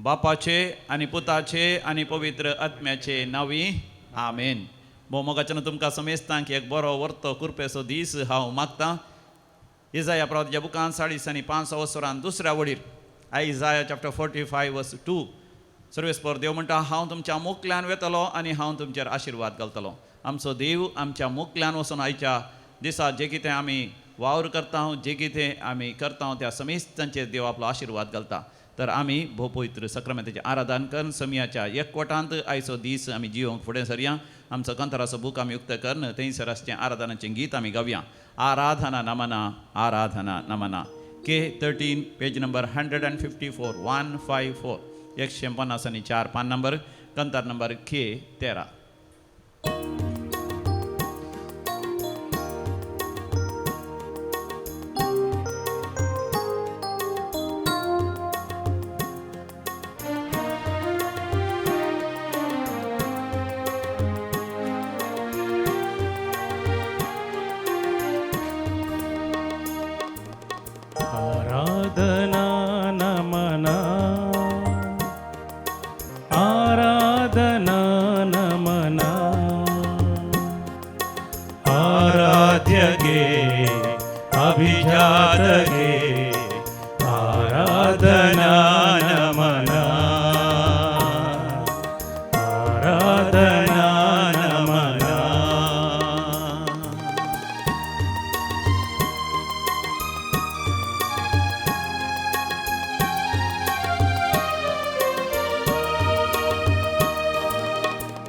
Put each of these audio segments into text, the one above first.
बापाचे आनी पुताचे आनी पवित्र आत्म्याचे नांवी आमेन. भोवमोगाच्यान तुमकां समेस्तांक एक बरो वर्तो कुरपेचो दीस हांव मागतां. इजाया प्रवादाच्या बुकान 45 वसरान दुसऱ्या वडीर आयजाया चॅप्टर 45 वर्स 2 सर्वेस्पर देव म्हणटा, हांव तुमच्या मुकल्यान वेतलो आनी हांव तुमचेर आशिर्वाद घालतलो. आमचो देव आमच्या मुकल्यान वचून आयच्या दिसा जे कितें आमी वावर करता, जे कितें आमी करता त्या समेस्तांचेर देव आपलो आशिर्वाद घालता. तर आमी भोवपवित्र सक्रामेंताचें आराधन करून समियाच्या एकवटांत आयचो दीस आमी जिवंक फुडें सरया. आमचो कंतराचो बूक आमी उक्त करून थंयसर आसचें आराधनाचें गीत आमी गावया. आराधना नमना, आराधना नमना. के 13 पेज नंबर 154 154 154 पान नंबर कंतर नंबर के 13. आराधना नमना, आराधना नमना, आराध्यगे अभिजातगे आराधना नमना, आराधना नमना.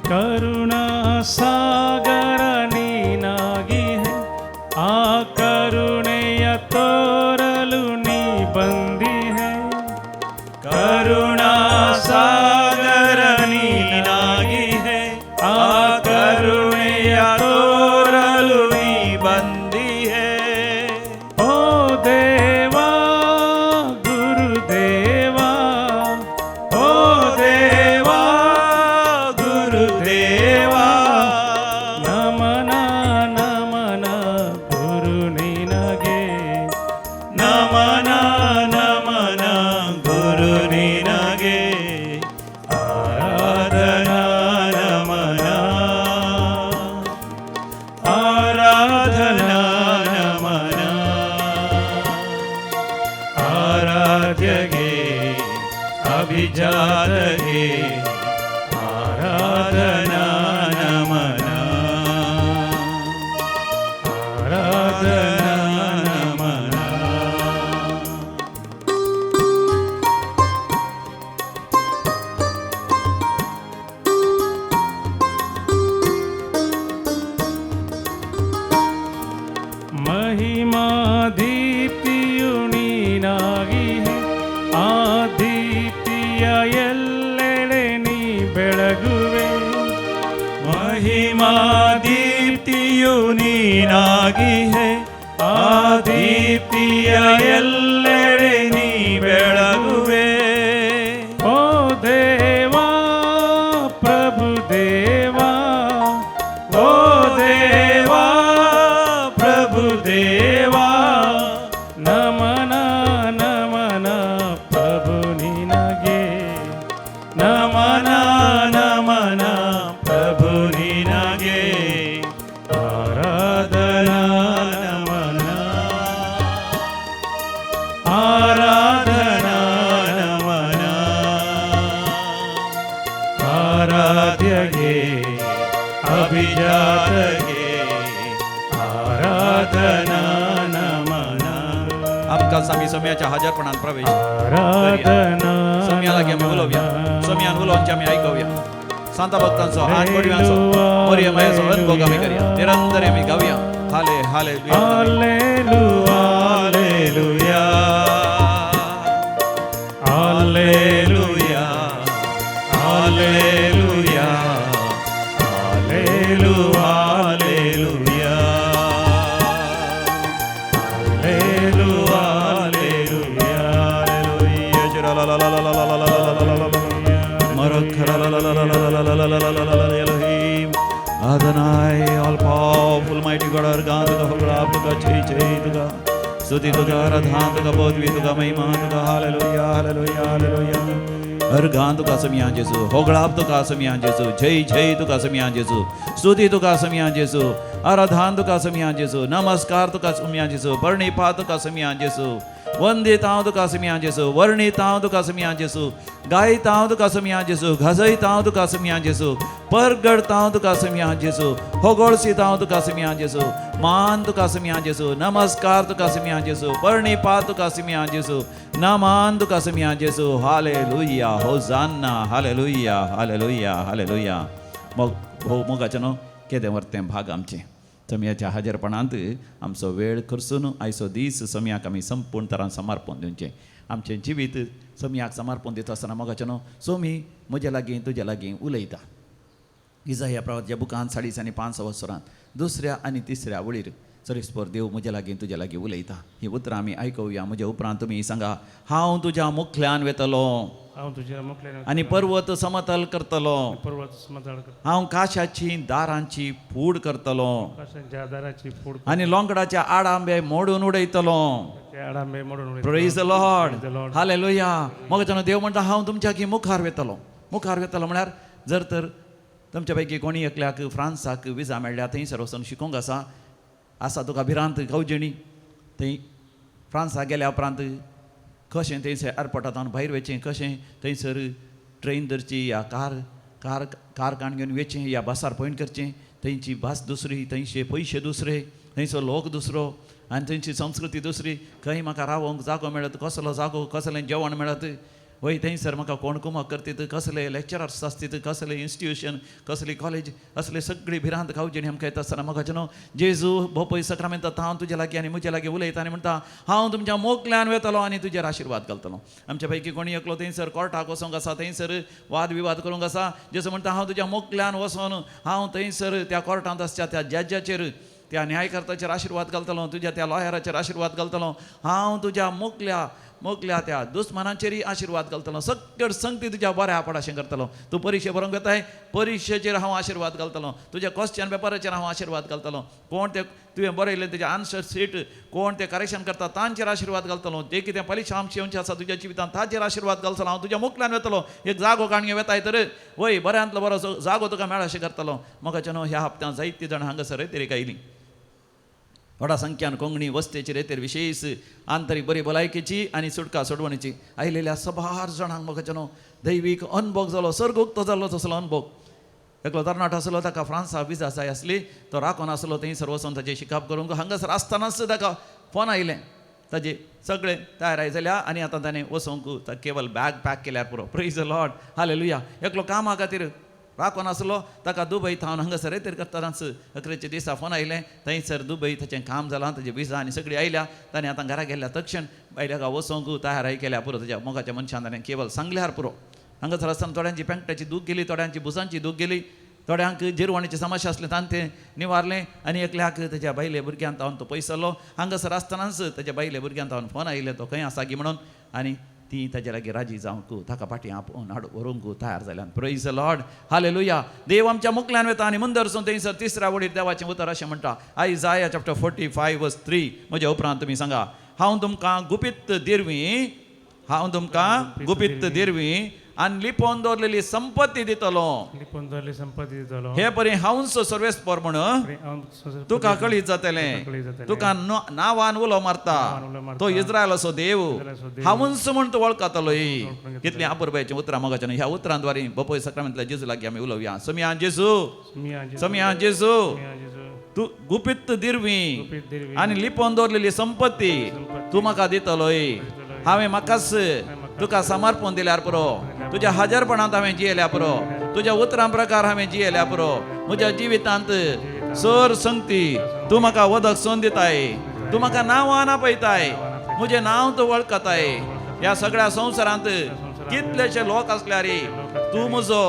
करुणा सागर ನೀನಾಗಿಹೆ, ಆ ಕರುಣೆಯ ತೋರಲು ನೀ ಬಂದಿಹೆ. ಕರುಣಾ ಸಾಗರ ನೀನಾಗಿಹೆ, ಆ ಕರುಣೆಯ ತೋರಲು ನೀ ಬಂದಿಹೆ. ಓ ದೇವಾ ಗುರುದೇವಾ, ಓ ದೇವಾ ಗುರುದೇವಾ, ನಮನ ನಮನ ಗುರು ನಿನಗೆ, ನಮನ ನಮನ ಗುರು ನಿನಗೆ, ಆರಾಧನಾ ನಮನ, ಆರಾಧನಾ ನಮನ, ಆರಾಧ್ಯಗೆ ಅಭಿಜಾತಗೆ ಆರಾಧನಾ ನಮನ, ಆರಾಧನಾ ನಮನ. ಮಹಿಮಾ ದೀಪ್ತಿಯು ನೀನಾಗಿಹೆ, ಆ ದೀಪ್ತಿಯ ಎಲ್ಲೆಡೆ ನೀ ಬೆಳಗುವೆ. ಮಹಿಮಾ ದೀಪ್ತಿಯು ನೀನಾಗಿಹೆ, ಆ ದೀಪ್ತಿಯ ಎಲ್ಲೆಡೆ ನೀ ಬೆಳಗುವೆ. ಓ ದೇವಾ ಪ್ರಭು ದೇವಾ, ಓ ದೇವಾ ಪ್ರಭು ದೇವಾ, ನಮನ ನಮನ ಪ್ರಭು ನಿನಗೆ, ನಮನ ನಮನ ಪ್ರಭು ನಿನಗೆ, ಆರಾಧನಾ ನಮನ, ಆರಾಧನಾ ನಮನ, ಆರಾಧ್ಯಗೆ ಅಭಿಜಾತಗೆ ಆರಾಧನಾ ನಮನ. आमकां आमी सम्याच्या हाजरपणान प्रवेश आराधना सम्या लागीं आमी उलोवया, सम्यान उलोवचे आमी आयकुया. सांता भक्तांचो आठ कोडव्यांचो मरिय मायाचो अनुभव आमी करया. निरंतर आमी गावया. हाले हाले hallelujah hallelujah, hallelujah, hallelujah, hallelujah, hallelujah, hallelujah, Elohim Adonai, all powerful mighty God, our God, तुका होगळा तुका जय जय तुका स्तुति तुका आराधना तुका पदवी तुका महिमा तुका. Hallelujah hallelujah hallelujah. अर्गान तुका समिया जेजू, होगळाप तुका समिया जेजू, जय जय तुका समिया जेजू, स्तुती तुका समिया जेजू, आराधान तुका समिया जेजू, नमस्कार तुका समिया जेजू, प्रणिपात तुका समिया जेजू, वंदित हांव तुका समिया जेजू, वर्णीत हांव तुका समिया जेजू, गायत हांव तुका समिया जेजू, घजयत हांव तुका समिया जेजू, परगडता हांव तुका समिया जेजू, होगोळसीत हांव तुका समिया जेजू, मान तुका समिया जेजू, नमस्कार तुका समिया जेजू, प्रणिपात तुका समिया जेजू, नमान तुका समिया जेजू. Hallelujah, hosanna, hallelujah, hallelujah, hallelujah. मग भोव मोगाचें न्हू केदें वर्तें भाग आमचें सम्याच्या हाजेरपणांत आमचो वेळ खर्चून आयचो दीस सम्याक आमी संपूर्ण तरान समर्पण दिवचें. आमचें जिवीत सम्याक समर्पण दिता आसतना मोगाचें न्हू सोमी म्हजे लागीं तुजे लागीं उलयता. इजाया प्रवाच्या बुकान 40 आनी 5 वसरांत दुसऱ्या आनी तिसऱ्या वळीर सरीस्पर देव म्हजे लागीं तुजे लागीं उलयता. ही उतरां आमी आयकुया. म्हज्या उपरांत तुमी सांगा, हांव तुज्या मुखल्यान वेतलो, हांव तुज्या मुखल्यान आनी पर्वत समतल करतलो, पर्वत समतल करतलो, हांव काशाची दारांची फूड करतलो, काशाच्या दाराची फूड आनी लोंगडाच्या आडांबे मोडून उडयतलो. आडांबे मोडून उडयतलो. Praise the Lord, hallelujah. मोगाच्यानो देव म्हणटा हांव तुमच्या की मुखार वेतलो. मुखार वेतलो म्हळ्यार जर तर तुमच्या पैकी कोणी एकल्याक फ्रांसाक विजा मेळ्ळ्या, थंयसर वचून शिकोंक आसा, आसा तुका भिरांत गावजेणी, थंय फ्रांसाक गेल्या उपरांत कशें थंयसर एअरपोर्टांत भायर वचचें, कशें थंयसर ट्रेन धरची या कार कार कार काण घेवन वचचें या बसार पॉयंट करचें, थंयची भास दुसरी, थंयचे पयशे दुसरे, थंयचो लोक दुसरो आनी थंयची संस्कृती दुसरी, खंय म्हाका रावोंक जागो मेळत, कसलो जागो, कसलें जेवण मेळत, वय थंयसर म्हाका कोण कुमक करतीत, कसले लेक्चरर्स आसतीत, कसले इन्स्टिट्यूशन, कसली कॉलेज, असले सगळी भिरांत खावजेणी आमकां येता आसतना मोगाचें न्हू जेजू भोपय सक्रामेंत हांव तुज्या लागीं आनी म्हज्या लागीं उलयता आनी म्हणटा हांव तुमच्या मोकल्यान वेतलो आनी तुजेर आशिर्वाद घालतलो. आमच्या पैकी कोणी एकलो थंयसर कोर्टाक वचोंक आसा, थंयसर वाद विवाद करूंक आसा, जेजू म्हणटा हांव तुज्या मोकल्यान वचोन हांव थंयसर त्या कोर्टांत आसच्या त्या जजाचेर, त्या न्यायकर्ताचेर आशिर्वाद घालतलो, तुज्या त्या लॉयराचेर आशिर्वाद घालतलो, हांव तुज्या मोकल्या मोकल्या त्या दुस्मानांचेरय आशिर्वाद घालतलो, सगळ संगती तुज्या बऱ्या पडाशें करतलो. तूं परिक्षे बरोवंक वेताय, परिक्षेचेर हांव आशिर्वाद घालतलो, तुज्या क्वेश्चन पेपराचेर हांव आशिर्वाद घालतलो, कोण ते तुवें बरयलें तुजें आन्सर शीट कोण ते करेक्शन करता तांचेर आशिर्वाद घालतलो, जे कितें परिक्षा आमची येवची आसा तुज्या जिवितांत ताचेर आशिर्वाद घालतलो, हांव तुज्या मुखल्यान वेतलो. एक जागो काडून वेताय तर वय बऱ्यांतलो बरो जागो तुका मेळ अशें करतलो. मोगाचें न्हू ह्या हप्त्यांत जायतीं जाणां हांगासर रेतेरीक आयलीं, व्हडा संख्यान कोंकणी वस्तेची रेतेर विशेष आंतरीक बरी भलायकेची आनी सुटका सोडवणीची आयलेल्या सबार जाणांक मोगाचें न्हू दैवीक अनभोग जालो, सर्ग उक्तो जालो तसलो अनभोग. एकलो तरणाटो आसलो, ताका फ्रांसा विजा जाय आसली, तो राखून आसलो थंयसर वचोन ताजें शिकप करूंक. हांगासर आसतनाच ताका फोन आयलें, ताजे सगळें तयार जाल्या आनी आतां ताणें वचोंक केवल बॅग पॅक केल्यार पुरो. Praise the Lord, hallelujah. एकलो कामा खातीर राखून आसलो, ताका दुबय थावन हांगासर रेतेर करतनाच अकरेच्या दिसा फोन आयलें, थंयसर दुबय ताचें काम जालां, ताजी विजा आनी सगळी आयल्या, ताणें आतां घरा गेल्या तक्षण बायल्या वचोंक तयार केल्या पुरो. ताज्या मोगाच्या मनशान ताणें केवल सांगल्यार पुरो. हांगासर आसतना थोड्यांची पेंकटाची दूख गेली, थोड्यांची भुजांची दूख गेली, थोड्यांक जिरवणीची समस्या आसली ताणें तें निवारलें आनी एकल्याक ताज्या बायले भुरग्यान तावन तो पयसलो. हांगासर आसतनाच ताज्या बायले भुरग्यान तावन फोन आयले, तो खंय आसा गी म्हणून, आनी ती ताज्या लागीं राजी जावंक ताका फाटीं आपोवन हाड व्हरूंक तयार जाल्यान. Praise the Lord, hallelujah. देव आमच्या मुखल्यान वेता आनी मुंदरसून थंयसर तिसऱ्या वडीर देवाचें उतर अशें म्हणटा, आयजाया चॅप्टर 45 वर्स 3. म्हज्या उपरांत तुमी सांगा, हांव तुमकां गुपीत दिरवी, हांव तुमकां गुपीत दिरवी आनी लिपोवन दवरलेली संपत्ती दितलो, लिपोवन दवरलेली संपत्ती दितलो, हे परी हांवच सर्वेस्पर म्हण तुका कळीत जातलें, तुका नांवान उलो मारता तो इस्रायलाचो देव हांवच म्हण तूं वळखतलो. कितलीं अपुरबायेचीं उतरां मोगाचें. ह्या उतरांद्वारे बपोय सक्रामेंतल्या जेजू लागीं आमी उलोवया. समिया जेजू, समिया जेजू, तूं गुपीत दिरवी आनी लिपोवन दवरलेली संपत्ती तूं म्हाका दितलोय, हांवें म्हाकाच तुका समर्पण दिल्यार पुरो, तुज्या हाजरपणांत हांवें जियेल्या पुरो, तुज्या उतरां प्रकार हांवें जियेल्या पुरो, म्हज्या जिवितांत सर संगती तूं म्हाका वदक सोन दिताय, तूं म्हाका नांवान आपयताय, म्हजें नांव तूं वळखताय. ह्या सगळ्या संवसारांत कितलेशे लोक आसल्यार तूं म्हजो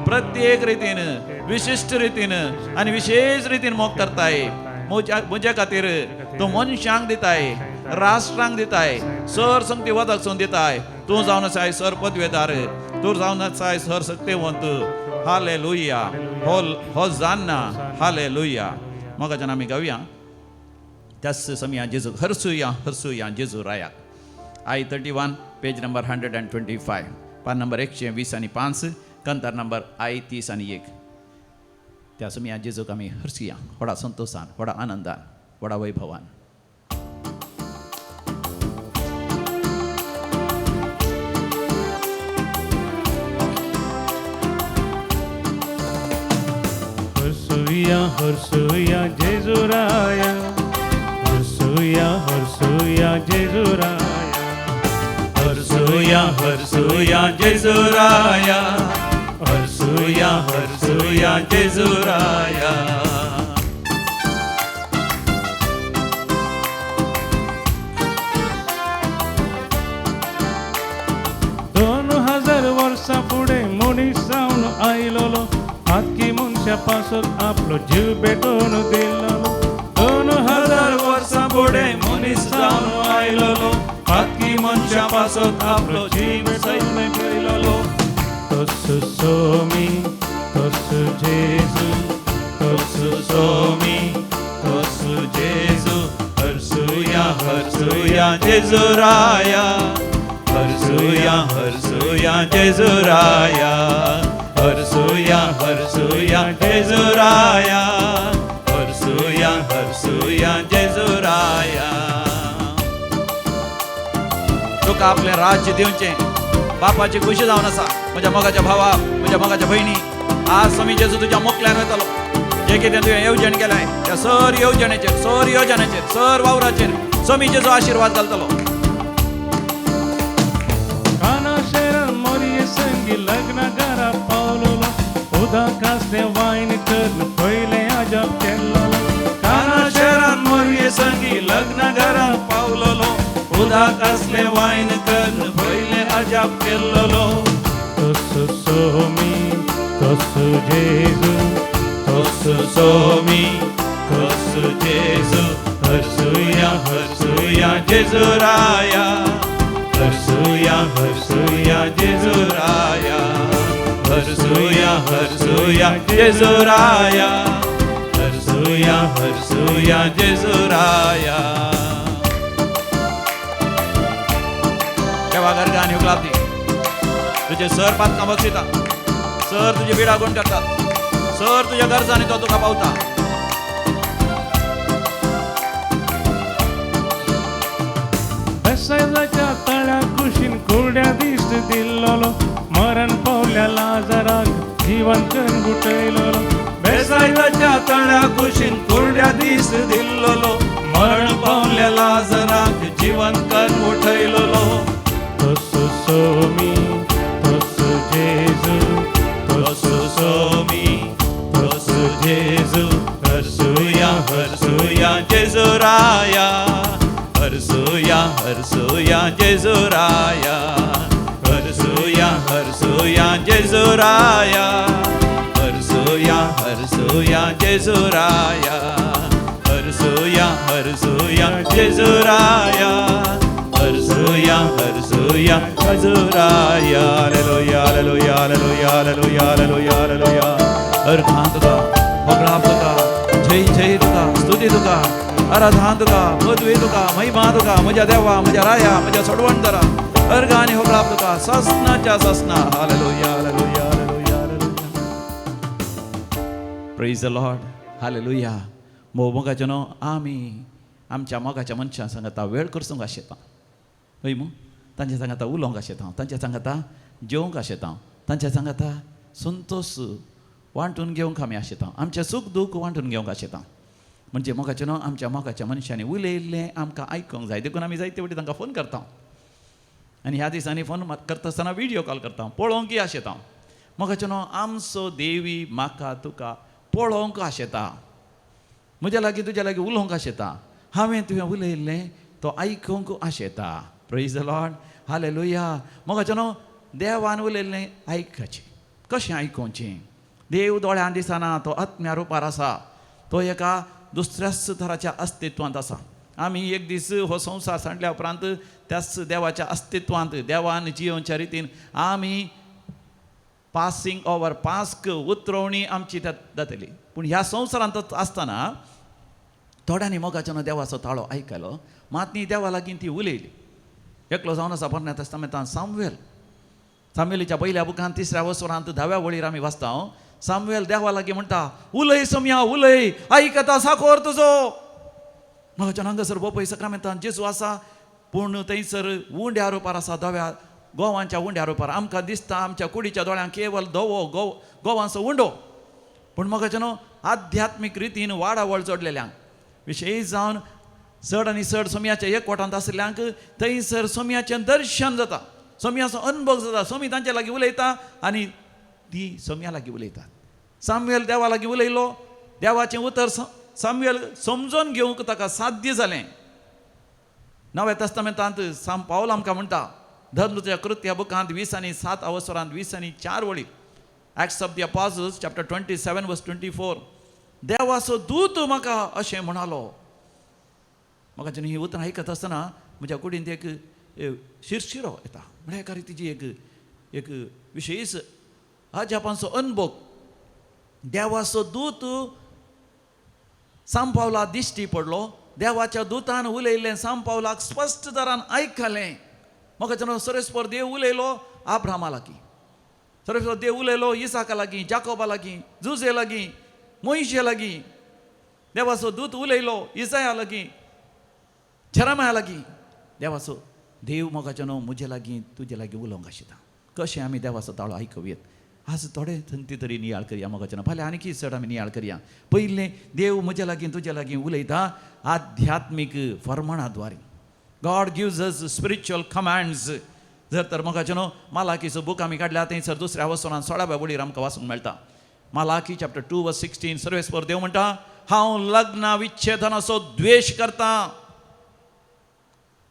प्रत्येक रितीन, विशिश्ट रितीन आनी विशेश रितीन मोग करताय. म्हज्या खातीर तूं मनशांक दिताय, राष्ट्रांक दिताय, सर संगती वदक सोन दिताय. तूं जावन आसाय सर पदवेदार, तूं जावन आसाय सर सक्तेवंत. Hallelujah, hosanna, hallelujah. मोगाच्यान आमी गावया त्याच समया जेजू हरसुया, हरसुया जेजू रायाक. I 31 page number 125. पान नंबर 125, कंतार नंबर I 31. त्या सुमया जेजूक आमी हरसुया व्हडा संतोशान, व्हडा आनंदान, व्हडा वैभवान. हरसुया हरसुया जेजुराया, हरसुया हरसुया जेजुराया, हरसुया हरसुया जेजुराया, हरसुया हरसुया जेजुराया. 2000 वर्सां फुडें मनीस जावन आयलोलो, आखी मनशा पासत आपलो जीव भेटोवन दिल्लो. 2000 वर्सां फुडें मनीस जावन आयलोलो, आखी मनशा पासत आपलो जीव सैम दिल्लो. तसो सोमी तसो जेजू, तसो सोमी तसो जेजू, हरसुया हरसुया जेजुराया, हरसुया हरसुया जेजुराया, हरसुया हरसुया जेजुराया, हरसुया हरसुया जेजुराया. तुका आपलें राज्य दिवचें बापाची खुशी जावन आसा. म्हज्या मोगाच्या भावा, म्हज्या मोगाच्या भयणी, आज स्वामी जेजू तुज्या मोकल्यान वयतलो. जें कितें तुवें येवजण केलाय त्या सर येवजणेचेर, सर योजनेचेर, सर वावराचेर स्वामी जेजू आशिर्वाद घालतलो. काना शहरान मोरये संगी लग्न घरा पावलोलो, उदक आसलें वायन करून पयलें अजाप केल्लो. काना शहरान मोरये संगी लग्न घरा पावलोलो, उदक आसलें वायन करून पयलें अजाप केल्लो. तसो सोमी तसो जेजू, तसो सोमी तसो जेजू, हरसुया हरसुया जेजुराया, हरसुया हरसुया जेजुराया, हरसुया हरसुया जेजुराया, हरसुया हरसुया जेजुराया. देवा गर्गान हुकलाप दी. तुझे सर पातकां बक्षिता, सर तुझे बिडा गुण करतात, सर तुझ्या गरजांनी तो तुका पावता. बेसायदाच्या तळ्या कुशीन कुरड्या दीस दिल्लोलो, मरण पावल्या लाजराक जिवन करून गुटयलोलो. बेसायदाच्या तळ्या कुशीन कुरड्या दीस दिल्लोलो, मरण पावल्या लाजराक जिवन करून उठयलोलो. तसो सोमी तसो जेजू, तसो सोमी तसो जेजू, हरसुया हरसुया जेजुराया, हरसुया हरसुया जेजुराया, हरसुया हरसुया जेजुराया, हरसुया हरसुया जेजुराया, हरसुया हरसुया जेजुराया, हरसुया हरसुया जेजुराया. Hallelujah hallelujah hallelujah hallelujah hallelujah hallelujah. अर्घां तुका, होगळाप तुका, जय जय तुका, स्तुती तुका, आराधना तुका, पदवी तुका, महिमा तुका, म्हज्या देवा, म्हज्या राया, म्हज्या सोडवणदारा. अर्घ आनी होगळाप तुका ससनाच्या ससना. Hallelujah hallelujah hallelujah hallelujah. Praise the Lord. Hallelujah. मोगाचे न्हू आमी आमच्या मोगाच्या मनशां सांगता वेळ करसूंक आशेता, हय मू? तांच्या सांगाता उलोवंक आशेता, तांच्या सांगाता जेवंक आशेता, तांच्या सांगाता संतोश वांटून घेवंक आमी आशेता, आमचें सूख दूख वांटून घेवंक आशेता. म्हणजे मोगाचें न्हू आमच्या मोगाच्या मनशांनी उलयल्लें आमकां आयकूंक जाय, देखून आमी जायते फावटी तांकां फोन करता आनी ह्या दिसांनी फोन करता आसतना विडियो कॉल करता, पळोवंकय आशेता. मोगाचें न्हू आमचो देवी म्हाका तुका पळोवंक आशेता, म्हज्या लागीं तुज्या लागीं उलोवंक आशेता, हांवें तुवें उलयल्लें तो आयकूंक आशेता. Praise the Lord. Hallelujah. मोगाचें न्हू देवान उलयल्लें आयकचें. कशें आयकुचें? देव दोळ्यान दिसना, तो आत्म्या रुपार आसा, तो एका दुसऱ्याच थराच्या अस्तित्वांत आसा. आमी एक दीस हो संवसार सांडल्या उपरांत त्याच देवाच्या अस्तित्वांत देवान जियोवच्या रितीन आमी पासिंग ओवर पास्क उतरवणी आमची जातली. पूण ह्या संवसारांत आसतना थोड्यांनी मोगाच्यान देवाचो ताळो आयकलो, मात न्ही देवा लागीं ती उलयली. एकलो जावन आसा पोरण्या तेस्तामेंतान सामुएल. सामुएलीच्या पयल्या बुकान तिसऱ्या वसरांत धाव्या वळीर आमी वाचता. सामुएल देवा लागीं म्हणटा, उलय सोमया उलय, आयकता साकोर तुजो. म्हाका हांगासर बोपय सक्रामेंतान जेजू आसा, पूण थंयसर उंड्या रुपार आसा, धव्या गोवांच्या उंड्या रुपार. आमकां दिसता आमच्या कुडीच्या दोळ्यांक केवल धवो गोवांचो उंडो, पूण म्हाका न्हू आध्यात्मीक रितीन वाडावळ जोडलेल्यांक, विशेश जावन चड आनी चड सोमयाच्या एकवटांत आशिल्ल्यांक थंयसर सोमयाचें दर्शन जाता, सोमयाचो अनुभव जाता. सोमी तांचे लागीं उलयता आनी ती सोमया लागीं उलयतात. सामुएल देवा लागीं उलयलो, देवाचें उतर सामुएल समजून घेवंक ताका साध्य जालें. नव्या तस्तामेंतांत साम पावल आमकां म्हणटा, धर्मदूताच्या कृत्या बुकांत 20 आनी 7 अवसरांत 20 आनी 4 वळी, Acts of the Apostles chapter 27 verse 24, देवाचो दूत म्हाका अशें म्हणालो. म्हाका जेन्ना ही उतरां आयकत आसतना म्हज्या कुडींत एक शिरशिरो येता, म्हळ्यार एका रितीची एक एक विशेश अजापांचो अनुभव. देवाचो दूत सांपावला दिश्टी पडलो, देवाच्या दुतान उलयल्लें सांपावलाक स्पश्ट तरान आयकलें. म्हाका जेन्ना सरेस्पर देव उलयलो आब्रामा लागीं, सरेस्पर देव उलयलो इसाका लागीं, जाकोबा लागीं, जुजे लागीं, मोयशे लागीं, देवाचो दूत उलयलो इसाया लागीं, जेरेमाया लागीं. देवाचो देव मोगाचो न्हू म्हजे लागीं तुजे लागीं उलोवंक आशिल्ला. कशें आमी देवाचो ताळो आयकुयेत? आज थोडे थंय तरी नियाळ करया मोगाचो न्हू, फाल्यां आनीक चड आमी नियाळ करया. पयलें देव म्हजे लागीं तुजे लागीं उलयता आध्यात्मीक फर्माणा द्वारे. God gives us spiritual commands. जर तर मोगाचो न्हू मालाकीचो बूक आमी काडल्या, थंयसर दुसऱ्या वसनान 16व्या वळीर आमकां वाचूंक मेळटा. मालाकी चॅप्टर 2 वर्स 16, सर्वेस्पर देव म्हणटा, हांव लग्न विच्छेदनाचो द्वेश करता,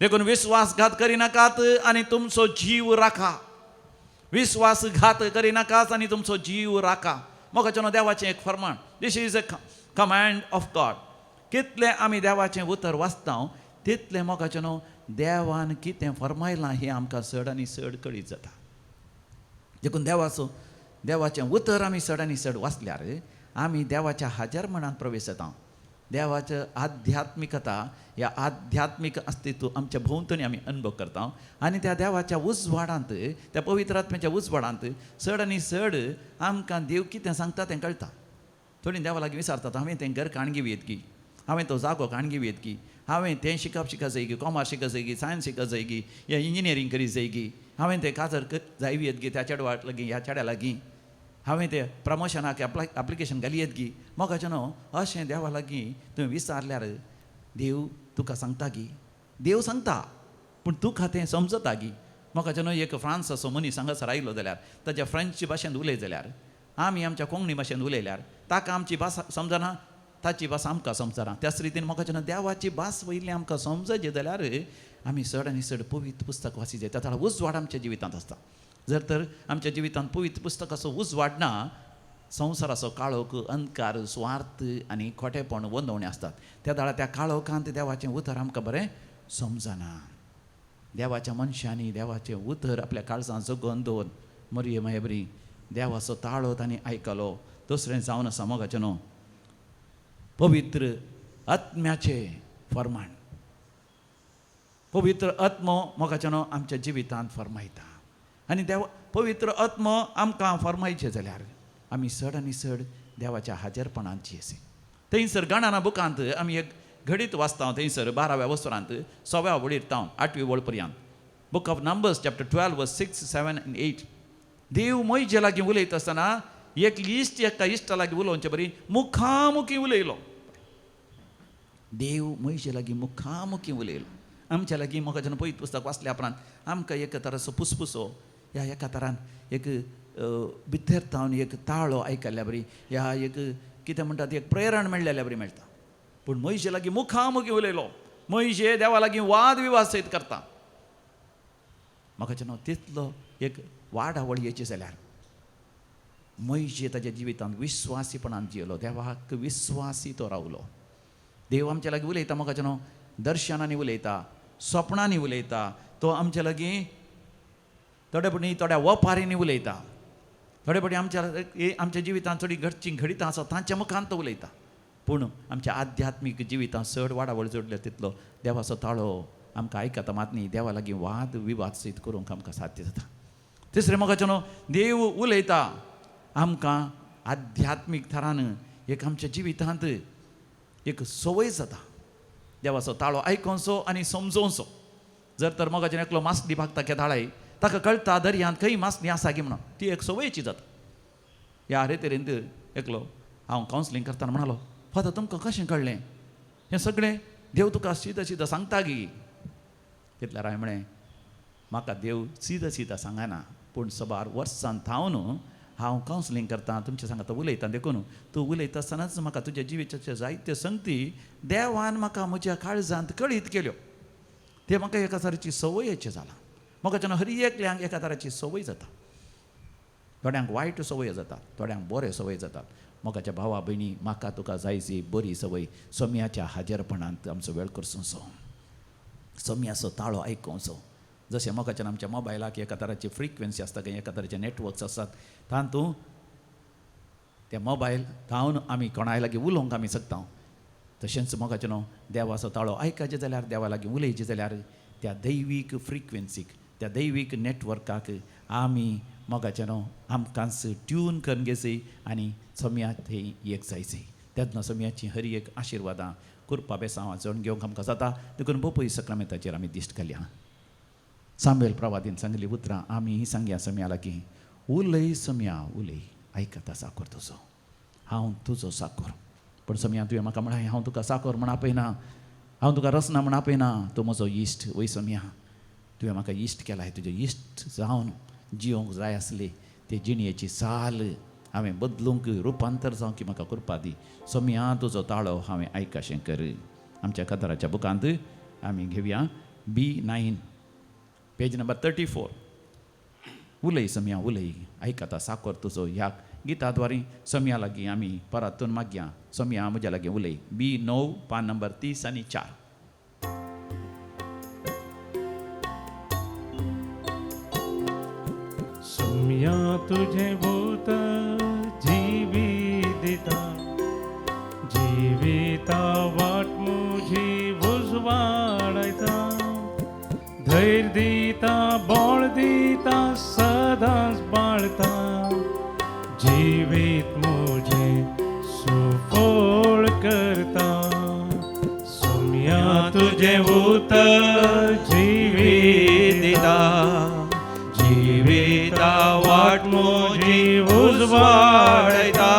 देखून विश्वासघात करिनाकात आनी तुमचो जीव राखा. विश्वासघात करिनाकात आनी तुमचो जीव राखा. मोगाचो न्हू देवाचें एक फर्माण. This is a command of God. कितलें आमी देवाचें उतर वाचता तितलें मोगाचें न्हू देवान कितें फर्मायलां हें आमकां चड आनी चड कळीत जाता. देखून देवाचें उतर आमी चड आनी चड वाचल्यार आमी देवाच्या हाजरपणांत प्रवेश जाता. देवाच्या आध्यात्मिकता ह्या आध्यात्मीक अस्तित्व आमच्या भोंवतणी आमी अनुभव करता आनी त्या देवाच्या उजवाडांत, त्या पवित्र आत्म्याच्या उजवाडांत चड आनी चड आमकां देव कितें सांगता तें कळटा. थोडीं देवा लागीं विचारतात, हांवें तें घर काण घेवयेत की, हांवें तो जागो काण घेवयेत की, हांवें तें शिकप शिकत जाय की, कॉमर्स शिकत जाय की, सायन्स शिकत जाय की, या इंजिनियरींग करीत जाय की, हांवें तें काजर जायवयेत की त्या चेडवा लागीं ह्या चेड्या लागीं, हांवें तें प्रमोशनाक एप्लिकेशन घालयेत की. मोगाचें न्हू अशें देवा लागीं तुवें विचारल्यार देव तुका सांगता की, देव सांगता पूण तुका तें समजता की. मोगाचें न्हू एक फ्रांसाचो मनीस हांगासर आयलो जाल्यार ताच्या फ्रेंच भाशेंत उलयत जाल्यार आमी आमच्या कोंकणी भाशेंत उलयल्यार ताका आमची भास समजना, ताची भास आमकां समजना. त्याच रितीन मोगाचें न्हू देवाची भास वयली आमकां समजची जाल्यार आमी चड आनी चड पवित्र पुस्तक वाचीत जाय. त्या उजवाड आमच्या जिवितांत आसता. जर तर आमच्या जिवितांत पवित्र पुस्तकाचो उजवाड ना, संवसाराचो काळोख, अंधकार, स्वार्थ आनी खोटेपण वंदवणे आसतात. त्या दाळा त्या काळोखांत देवाचें उतर आमकां बरें समजना. देवाच्या मनशांनी देवाचें उतर आपल्या काळजांत जगोवन दवर मरये मायबरी देवाचो ताळो तांणी आयकलो. दुसरें जावन आसा मोगाचें न्हू पवित्र आत्म्याचें फर्माण. पवित्र आत्मो मोगाचें न्हू आमच्या जिवितांत फर्मायता आनी देव पवित्र आत्मो आमकां फर्मायचें जाल्यार आमी चड आनी चड देवाच्या हाजेरपणांत जियेसे. थंयसर गणाना बुकांत आमी एक घडीत वाचता, थंयसर 12व्या वसरांत 6व्या वळीर तावन 8वी वळ पर्यंत, Book of Numbers chapter 12 verse 6, 7 आनी 8. देव मोयजे लागीं उलयता आसतना एक इश्ट एका इश्टा लागीं उलोवचे बरी मुखामुखी उलयलो. देव मोयजे लागीं मुखामुखी उलयलो. आमच्या लागीं म्हाका जेन्ना पयत पुस्तक वाचल्या उपरांत आमकां एक तराचो पुसपुसो ह्या एका तरान एक भितर तावन एक ताळो आयकल्ल्या बरी ह्या एक कितें म्हणटा एक प्रेरण मेळ्ळेल्या बरी मेळटा. पूण मोयजे लागीं मुखामुखी उलयलो. मोयजे देवा लागीं वाद विवाद सयत करता. म्हाका जेन्ना तितलो एक वाडावळ येची जाल्यार मोयजे ताच्या जिवितांत विश्वासीपणान जियेलो, देवाक विश्वासी तो रावलो. देव आमच्या लागीं उलयता म्हाका जेन्ना दर्शनांनी उलयता, सपनांनी उलयता, तो आमच्या लागीं थोडे पणी थोड्या वपारींनी उलयता, थोडे पणी आमच्या आमच्या जिवितांत थोडी घडची घडितां आसा तांच्या मुखान तो उलयता. पूण आमच्या आध्यात्मीक जिवितांत चड वाडावळ जोडल्या तितलो देवाचो ताळो आमकां आयकता मात न्ही, देवा लागीं वाद विवाद सयत करूंक आमकां साध्य जाता. तिसरें मोगाचें देव उलयता आमकां आध्यात्मीक थरान एक आमच्या जिवितांत एक संवय जाता देवाचो ताळो आयकोनसो आनी समजोवचो. जर तर मोगाचें एकलो मासली भागता केदाळाय ताका कळटा दर्यांत खंय मासली आसा की म्हणून, ती एक संवयची जाता. ह्या रेतेरेंत एकलो हांव कावन्सिलींग करतना म्हणालो, फादर तुमकां कशें कळ्ळें हें सगळें? देव तुका सिदा सिदा सांगता गी? तितल्यार हांवें म्हळें, म्हाका देव सिदा सिदा सांगना, पूण सबार वर्सां थावन हांव कावन्सिलींग करता, तुमच्या सांगाता उलयता, देखून तूं उलयता आसतनाच म्हाका तुज्या जिविताचे जायते संगती देवान म्हाका म्हज्या काळजांत कळीत केल्यो. ते म्हाका एका तराची संवयेचें जालां. म्हाका जेन्ना हर एकल्यांक एका तराची संवय जाता, थोड्यांक वायट संवय जाता, थोड्यांक बऱ्यो संवय जातात. मोगाच्या भावा भयणी, म्हाका तुका जायची बरी संवय सोम्याच्या हाजेरपणांत आमचो वेळ करचो, सोम्याचो ताळो आयकोवचो. जशें मोगाच्यान आमच्या मोबायलाक एका तराची फ्रिक्वेन्सी आसता, एका तराचे नेटवर्क्स आसतात, तातूंत त्या मोबायल थावन आमी कोणाय लागीं उलोवंक आमी शकता. तशेंच मोगाचें देवाचो ताळो आयकाचें जाल्यार, देवा लागीं उलयचें जाल्यार त्या दैवीक फ्रिक्वेन्सीक, त्या दैवीक नेटवर्काक आमी मोगाचें आमकांच ट्यून करून घेवची आनी सोम्या थंय एक जायची. तेन्ना सोम्याची हर एक आशिर्वादां कृपा बेसांवां जण घेवंक आमकां जाता. देखून बोपय सक्रामेंताचेर आमी दिश्ट घालया. सामुएल प्रवादीन सांगली उतरां आमी सांगया सोम्या लागीं, उलय सोम्या उलय, आयकता साकोर तुजो, हांव तुजो साकोर. पूण सोम्या तुवें म्हाका म्हळें हांव तुका साकोर म्हण आपयना, हांव तुका रसना म्हण आपयना, तूं म्हजो इश्ट. वय सोम्या, तुवें म्हाका इश्ट केलाय, तुजें इश्ट जावन जियोंक जाय आसली ते जिणयेची साल हांवें बदलूंक रुपांतर जावंक की म्हाका कृपा दी. सोम्या तुजो ताळो हांवें आयकाशें कर. आमच्या कदराच्या बुकांत आमी घेवया B9 page number 34. उलय सोम्या उलय, आयकता साकोर तुजो ह्या गिता द्वारे सोम्या लागीं आमी परतून मागया, सोम्या म्हज्या लागीं उलय. B9 पान नंबर 30 आनी 4. सोम्या तुझे भूत जीवी दिता, जिविता वाट मुझी उजवाडायता, धैर्य दिता बळ दिता सदांच बाळता, जिवीत मुझे सुफळ करता. सोम्या तुझे भूत जीवी दिता, जिविता वाट मुझी उजवाडयता,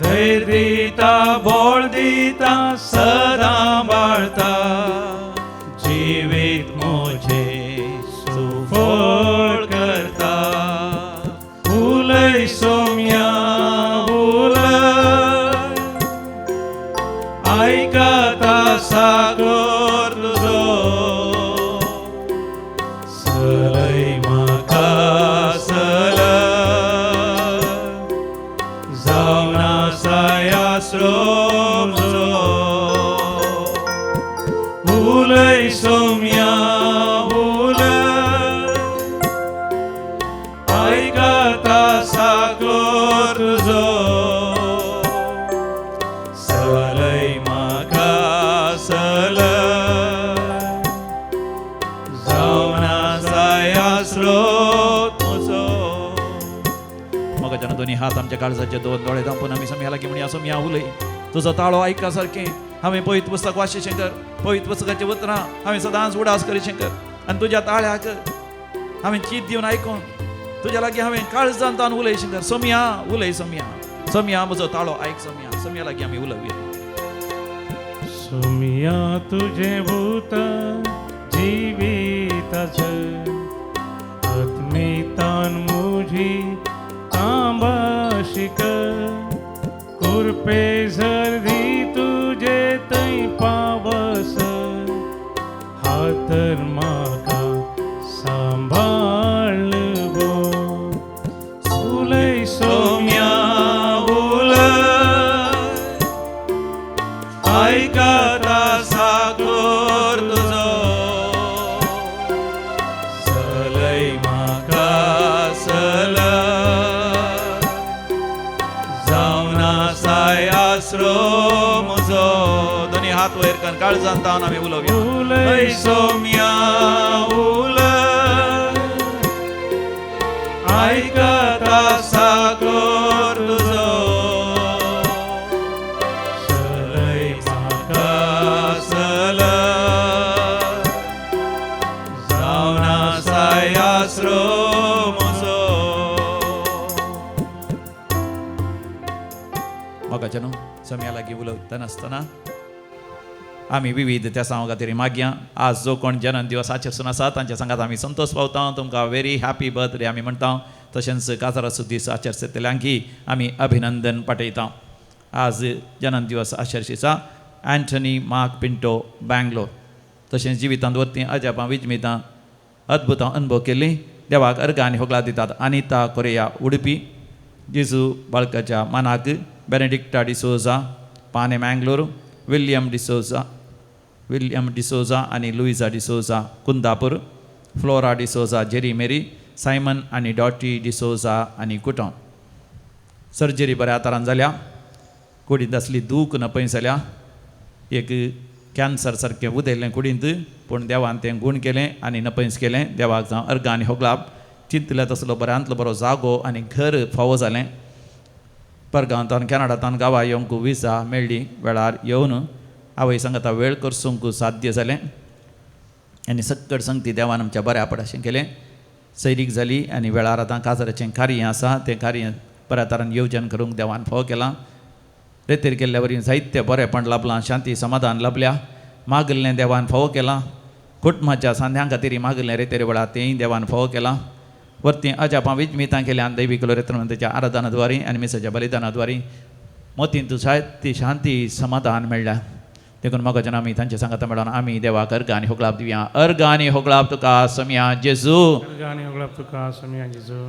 धैर्य दिता बळ दिता सदां बाळता, जिवीत मुझे सुफळ करता. उलय सोम्या उलय, आयकता साकोर तुजो, सलय म्हाका सलय, जावन आसा आसरो म्हजो. उलय सोम्या उलय, आयकता साकोर तुजो, सलय म्हाका सलय, जावन आसा आसरो तुजो. मोगाच्यान दोनी हात आमच्या काळजाचे, दोन दोळे धांपून आमी सोम्या लागीं म्हणया, सोम्या उलय, तुजो ताळो आयका सारकें हांवें पवित्र पुस्तक वाचचें कर, पवित्र पुस्तकाचीं उतरां हांवें सदांच उडास करीचें कर, आनी तुज्या ताळ्याक हांवें चीत दिवन आयकून तुज्या लागीं हांवें काळजान तान उलयचें कर. सोम्या उलय, सोम्या, सोम्या म्हजो ताळो आयक, सोम्या, सोम्या लागीं आमी उलोवया. सोम्या तुझे भूत जिविताचें, आत्मितान मुझी तांबाशिक, कुरपे झरदी तुझे थंय पावस, हातर म्हाका सांबाळ गो. उलय सोम्या उलय, आयकता साकोर तुजो, सलय म्हाका सलय, जावन आसा आसरो म्हजो. दोनी हात वयर कर, काळजान तावन आमी उलोवया. उलय सोम्या उलय, मोगाच्यानो सम्या लागीं उलयतना आसतना आमी विविध त्या सांगा खातीर मागया. आज जो कोण जन्म दिवस आचरसून आसा तांच्या सांगात आमी संतोष पावता. तुमकां व्हेरी हॅपी बर्थडे आमी म्हणटा. तशेंच काजाराचो दीस आचरतल्यांकी आमी अभिनंदन पाठयता. आज जन्म दिवस आचरशीचा अँथनी मार्क पिंटो बँगलोर. तशेंच जिवितांत वरतीं अजापां विजमितां अद्भुतां अनुभव केल्लीं देवाक अर्गां आनी होगळां दितात. अनिता कोरेया उडुपी, जेजू बाळकाच्या मानाक बेनेडिक्टा डिसोजा पाने मँगलोर, विल्यम डिसोजा आनी Luisa D'Souza Kundapur, Flora D'Souza Jerry Mary, Simon आनी डॉटी डिसोजा आनी कुटम. सर्जरी बऱ्या तरान जाल्या, कुडींत आसली दूख नपय जाल्या, एक कॅन्सर सारकें उदयलें कुडींत, पूण देवान तें गूण केलें आनी नपयस केलें. देवाक जावं अर्गां आनी होगळाप. चिंतल्या तसलो बऱ्यांतलो बरो जागो आनी घर फावो जालें. परगांवांत कॅनडांत गांवा येवंक विजा मेळ्ळी. वेळार येवन आवय सांगता वेळ करसूंक साध्य जालें आनी सक्कड संगती देवान आमच्या बऱ्या पडाशें केलें. सैरीक जाली आनी वेळार आतां काजाराचें कार्य आसा, तें कार्य बऱ्या तरान येवजण करूंक देवान फावो केलां. रेतीर केल्ल्या वरी जायते बरेंपण लाभलां, शांती समाधान लाभल्या. मागल्लें देवान फावो केलां. कुटुंबाच्या सांध्यां खातीर मागल्लें रेतेर वेळार तेंय देवान फावो केलां. वरतीं अजापां विजमितां केल्यान दैवी कुलोरेत्रमंताच्या आराधनाद्वारी आनी मिसाच्या बलिदानाद्वारी मोतींत जायती शांती समाधान मेळ्ळ्या. देखून मोगाच्यान आमी तांचे सांगाता मेळोन आमी देवाक अर्गां आनी होगळाप दिवया. अर्गां आनी होगळाप तुका सम्या जेजू.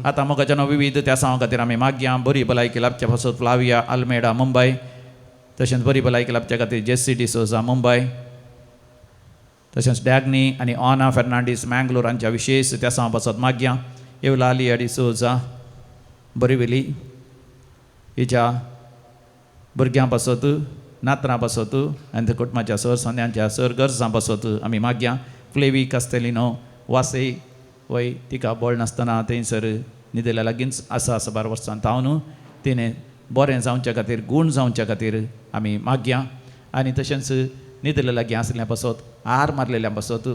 आतां मोगाच्यान विविध त्या सांगा खातीर आमी मागया. बरी भलायकी लाभच्या पासत फ्लाविया आल्मेडा मुंबय, तशेंच बरी भलायकी लाभच्या खातीर जेसी डिसोजा मुंबय, तशेंच डॅगनी आनी ऑना फेर्नांडीस मँगलोर हांच्या विशेश त्या सांगा पासत मागया. येवलालिया डिसोजा बोरिवली हिच्या भुरग्यां पासत, नातरां पासत आनी कुटुंबाच्या सर संद्यांच्या सर गरजां पासत आमी मागया. फ्लेवी कास्तेलिनो वासय वय तिका बळ नासतना थंयसर न्हिदेल्या लागींच आसा साबार वर्सां तावन तिणें बरें जावच्या खातीर गूण जावच्या खातीर आमी मागया. आनी तशेंच न्हिदेल्या लागीं आसल्या पासत, हार मारलेल्या पासत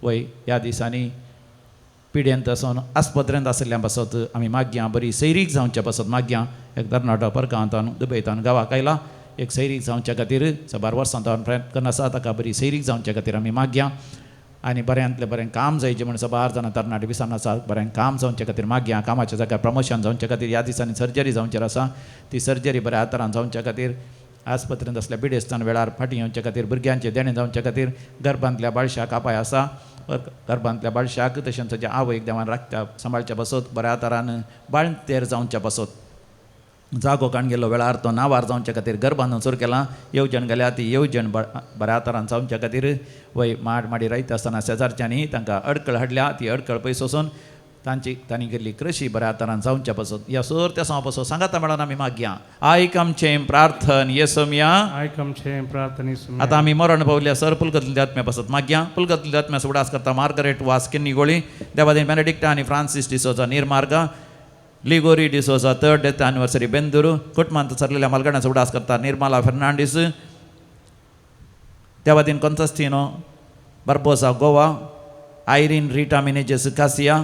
वय ह्या दिसांनी पिड्येंत आसून आस्पत्रेंत आशिल्ल्या पासत आमी मागया. बरी सैरीक जावच्या पासत मागया. एक तरणाटो परगांवांत दुबयतान गांवाक आयला, एक सैरीक जावच्या खातीर साबार वर्सां तावन प्रयत्न करून आसा, ताका बरी सैरीक जावच्या खातीर आमी मागया. आनी बऱ्यांतलें बरें काम जायचें म्हूण साबार जाणां तरणाटे विसान आसा, बरें काम जावच्या खातीर मागया. कामाच्या जाग्यार प्रमोशन जावच्या खातीर ह्या दिसांनी सर्जरी जावचेर आसा, ती सर्जरी बऱ्या तरान जावच्या खातीर, आस्पत्रेंत आसल्या पिडेस्तान वेळार फाटीं येवच्या खातीर, भुरग्यांचें देणें जावच्या खातीर, गर्भांतल्या बाळशाक आपाय आसा, गर्भांतल्या बाळशाक तशेंच ताच्या आवयक देवान राखच्या सांबाळच्या पासत बऱ्या तरान बाळंतेर जावच्या पासत, जागो काण गेल्लो वेळार तो नावार जावच्या खातीर गर्भान सुरू केला येवजण गेल्या ती येवजण बऱ्या तरान जावच्या खातीर वय माड माडी रायता आसतना शेजारच्यांनी तांकां अडकळ हाडल्या, ती अडकळ पयस वचून तांची तांणी केल्ली कृशी बऱ्या तरान जावच्या पासत ह्या सर त्या सांगा पासत सांगाता मेळोन आमी मागया. आयक आमचें प्रार्थन येसोमया. आयक आमचें प्रार्थन येसोमया. आतां आमी मरण पावल्या सर पुलकतल्या आत्म्या पासत मागया. पुलकतल्या आत्म्या उडास करता मार्गरेट वास किन्नी गोळी, देवादीन बेनेडिक्टा आनी Francis D'Souza Nirmarga, Ligori D'Souza third death anniversary Bendur, कुटुंबांत सरलेल्या मालगणाचो उडास करता निर्मला फेर्नांडीस, देवादीन कोन्सस्तिनो बार्बोसा गोवा, आयरीन रिटा मिनेजेस कासिया,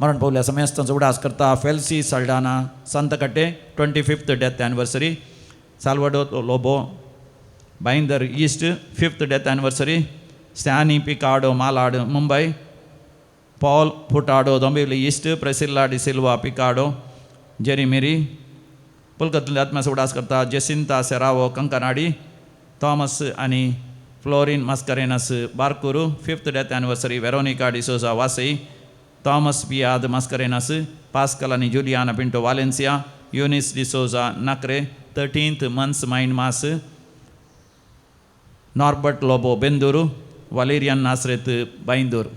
मरण पावल्या समेस्तांचो उडास करता Felcy Saldanha Santhakatte 25th death anniversary, Salvador Lobo Bhayandar east 5th death anniversary, Stany Picado Malad Mumbai, Paul Furtado Dombivli east, Priscilla D'Silva Picado Jerimiri, पुलकतल्या आत्म्याचो उडास करता जेसिंता सेरावो कंकनाडी, थॉमस आनी Florin Mascarenhas Barkur 5th death anniversary, Veronica D'Souza Vasai, Thomas Piad Mascarenhas, Pascal आनी Juliana Pinto Valencia, Eunice D'Souza Nakre 13th months mind mass, Norbert Lobo Bendur, Valerian Nazareth Byndoor.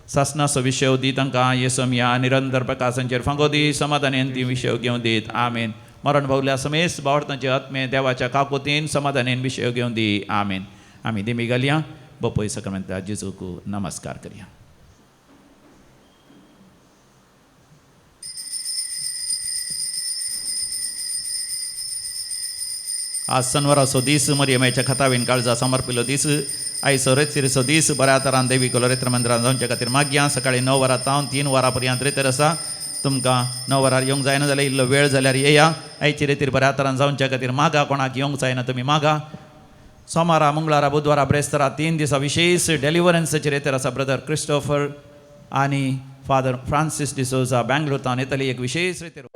सासनाचो विशय दी तांकां येसोमया निरंतर प्रकाशांचेर फांगो दी, समाधानेन ती विशय घेवन दीत. आमेन. मरण पावल्या समेस बावडतांचे आत्मे देवाच्या काकुतीन समाधानेन विशय घेवन दी. आमेन. आमी दिमी घालया बपय सक्रमेंता जेजूक नमस्कार करया. आज सनवाराचो दीस, मरियमाच्या खतावीन काळजा समर्पिल्लो दीस, आयचो रेतिरचो दीस बऱ्या तरान देवी कोलोरेत्र मंदिरान जावच्या खातीर मागया. सकाळीं 9 वरां तावन 3 वरां पर्यंत रेतर आसा. तुमकां 9 वरार येवंक जायना जाल्यार इल्लो वेळ जाल्यार येया. आयची रेतीर बऱ्या तरान जावच्या खातीर मागा, कोणाक येवंक जायना तुमी मागा. सोमारा, मंगळारा, बुधवारा, ब्रेस्तारा 3 दिसा विशेष डेलिवरन्साची रेतीर आसा. ब्रदर क्रिस्टोफर आनी फादर फ्रांसीस डिसोजा बँगलोर तावन येतली एक विशेष रेतीर.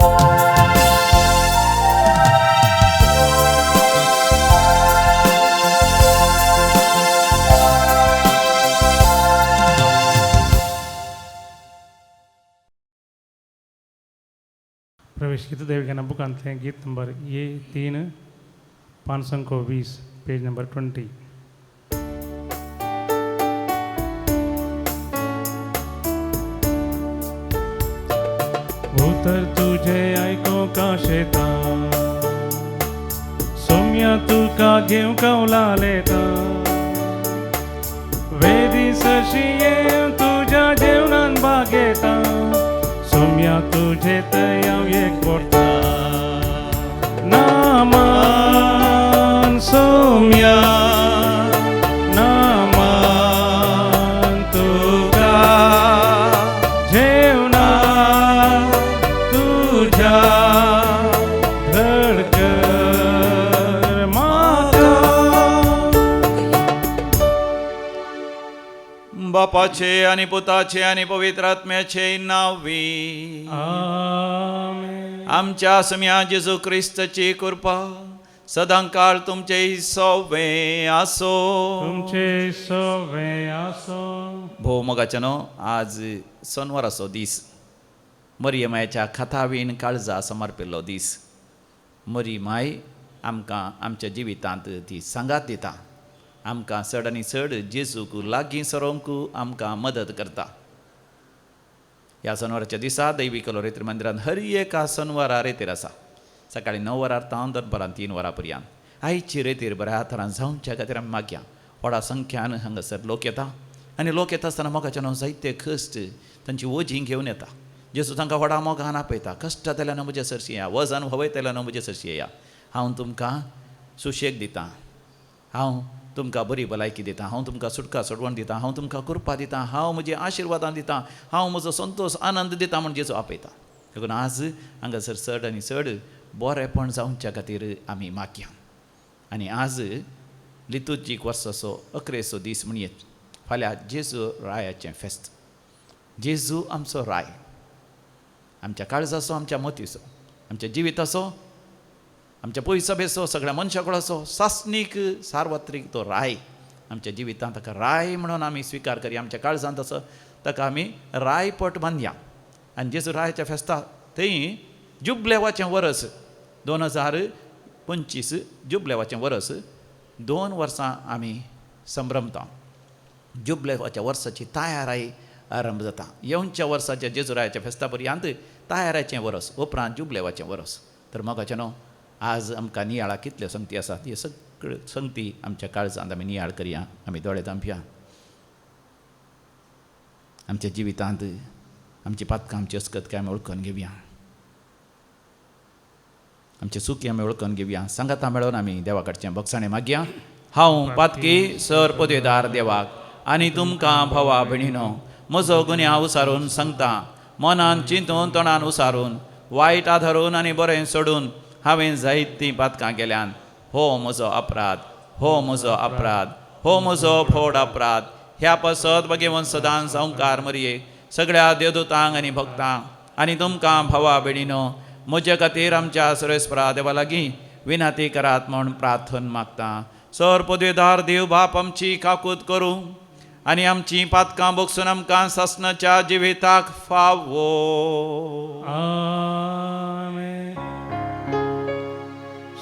प्रवेश गीत देवज्ञाना बुकांतलें गीत नंबर ये 3 520 पेज नंबर 20. उतर तुझे आयको काशेता सोम्या तुका घेवंक कवलालेता वेदी सशी येवन तुज्या जेवणान बागेता सोम्या तुझे तयाव एक पोरता नामान सोम्या नामान तुका जेवणा तुझ्या धडकर म्हाका. बापाचे आनी पुताचे आनी पवित्र आत्म्याचे नांवी आमेन. आमच्या सम्या जेजू क्रिस्ताची कृपा सदांकाळ तुमचे सोवे आसो. तुमचे सोवे आसो. भोव मोगाच्यानो, आज सोनवाराचो दीस, मरियमायच्या खातावीण काळजा समर्पिल्लो दीस. मरियमाय आमकां आमच्या जिवितांत ती सांगात दिता, आमकां चड आनी चड जेजूक लागीं सरोंक आमकां मदत करता. ह्या सनवाराच्या दिसा दैवी कलो रेतीर मंदिरांत हर एका सनवारा रेतीर आसा. सकाळीं 9 वरां तावन दनपारां 3 वरां पर्यंत. आयची रेतीर बऱ्या थरान जावच्या खातीर आमी मागया. व्हडा संख्यान हांगासर लोक येता आनी लोक येता आसतना मोगाच्या न्हू जायते कश्ट तांची वजीं घेवन येता. जेजू तांकां व्हडा मोगान आपयता, कश्ट जाल्यार न्हू म्हजे सरशी येया, वजन व्हवयतल्या न्हू म्हजे सरशी येया, हांव तुमकां सुशेग दितां, हांव तुमकां बरी भलायकी दितां, हांव तुमकां सुटका सोडवण दितां, हांव तुमकां कृपा दितां, हांव म्हजी आशिर्वादां दितां, हांव म्हजो संतोश आनंद दितां म्हूण जेजू आपयता. देखून आज हांगासर चड आनी चड बरेपण जावच्या खातीर आमी मागया. आनी आज लितुर्जीक वर्साचो अकरेचो दीस म्हणयेत. फाल्यां जेजू रायाचें फेस्त. जेजू आमचो राय, आमच्या काळजाचो, आमच्या मतीचो, आमच्या जिविताचो, आमच्या पयसो बेसो, सगळ्या मनशाकुळाचो सासणीक सार्वत्रीक तो राय. आमच्या जिवितांत ताका राय म्हणून आमी स्विकार करया. आमच्या काळजांत असो ताका आमी रायपट बांदया. आनी जेजू रायाच्या फेस्ता थंय जुबलेवाचें वरस 2025 जुबलेवाचें वरस 2 वर्सां आमी संभ्रमता. जुबलेवाच्या वर्साची तयाराय आरंभ जाता. येवच्या वर्साच्या जेजुरायाच्या फेस्ता पर्यंत तयाराचें वरस, उपरांत जुबलेवाचें वरस. तर मोगाचें न्हू, आज आमकां नियाळा कितल्यो संगती आसात, ह्यो सगळ्यो संगती आमच्या काळजांत आमी नियाळ करया. आमी दोळे धांपया. आमच्या जिवितांत आमची पातकां, आमची अस्कत आमी वळखून घेवया, आमचे चुकी आमी वळखून घेवया. सांगाता मेळोवन आमी देवा कडचें बगसाणें मागया. हांव पातकी सर पदवेदार देवाक आनी तुमकां भावा भयणीनो म्हजो गुन्यांव उसारून सांगता. मनान चिंतून, तोंडान उसारून, वायट आधारून आनी बरें सोडून हांवें जायतीं पातकां केल्यान. हो म्हजो अपराध, हो म्हजो अपराध, हो म्हजो फोड अपराध. ह्या पासत भगेवन सदां संवकार मरये सगळ्या देवदूतांक आनी भक्तांक आनी तुमकां भावा भयणीनो म्हजे खातीर आमच्या सुरेस्परा देवा लागीं विनंती करात म्हूण प्रार्थन मागता. सर पदवेदार देव बाप आमची काकूत करूं आनी आमची पातकां बगसून आमकां सासणाच्या जिविताक फावो. आमेन.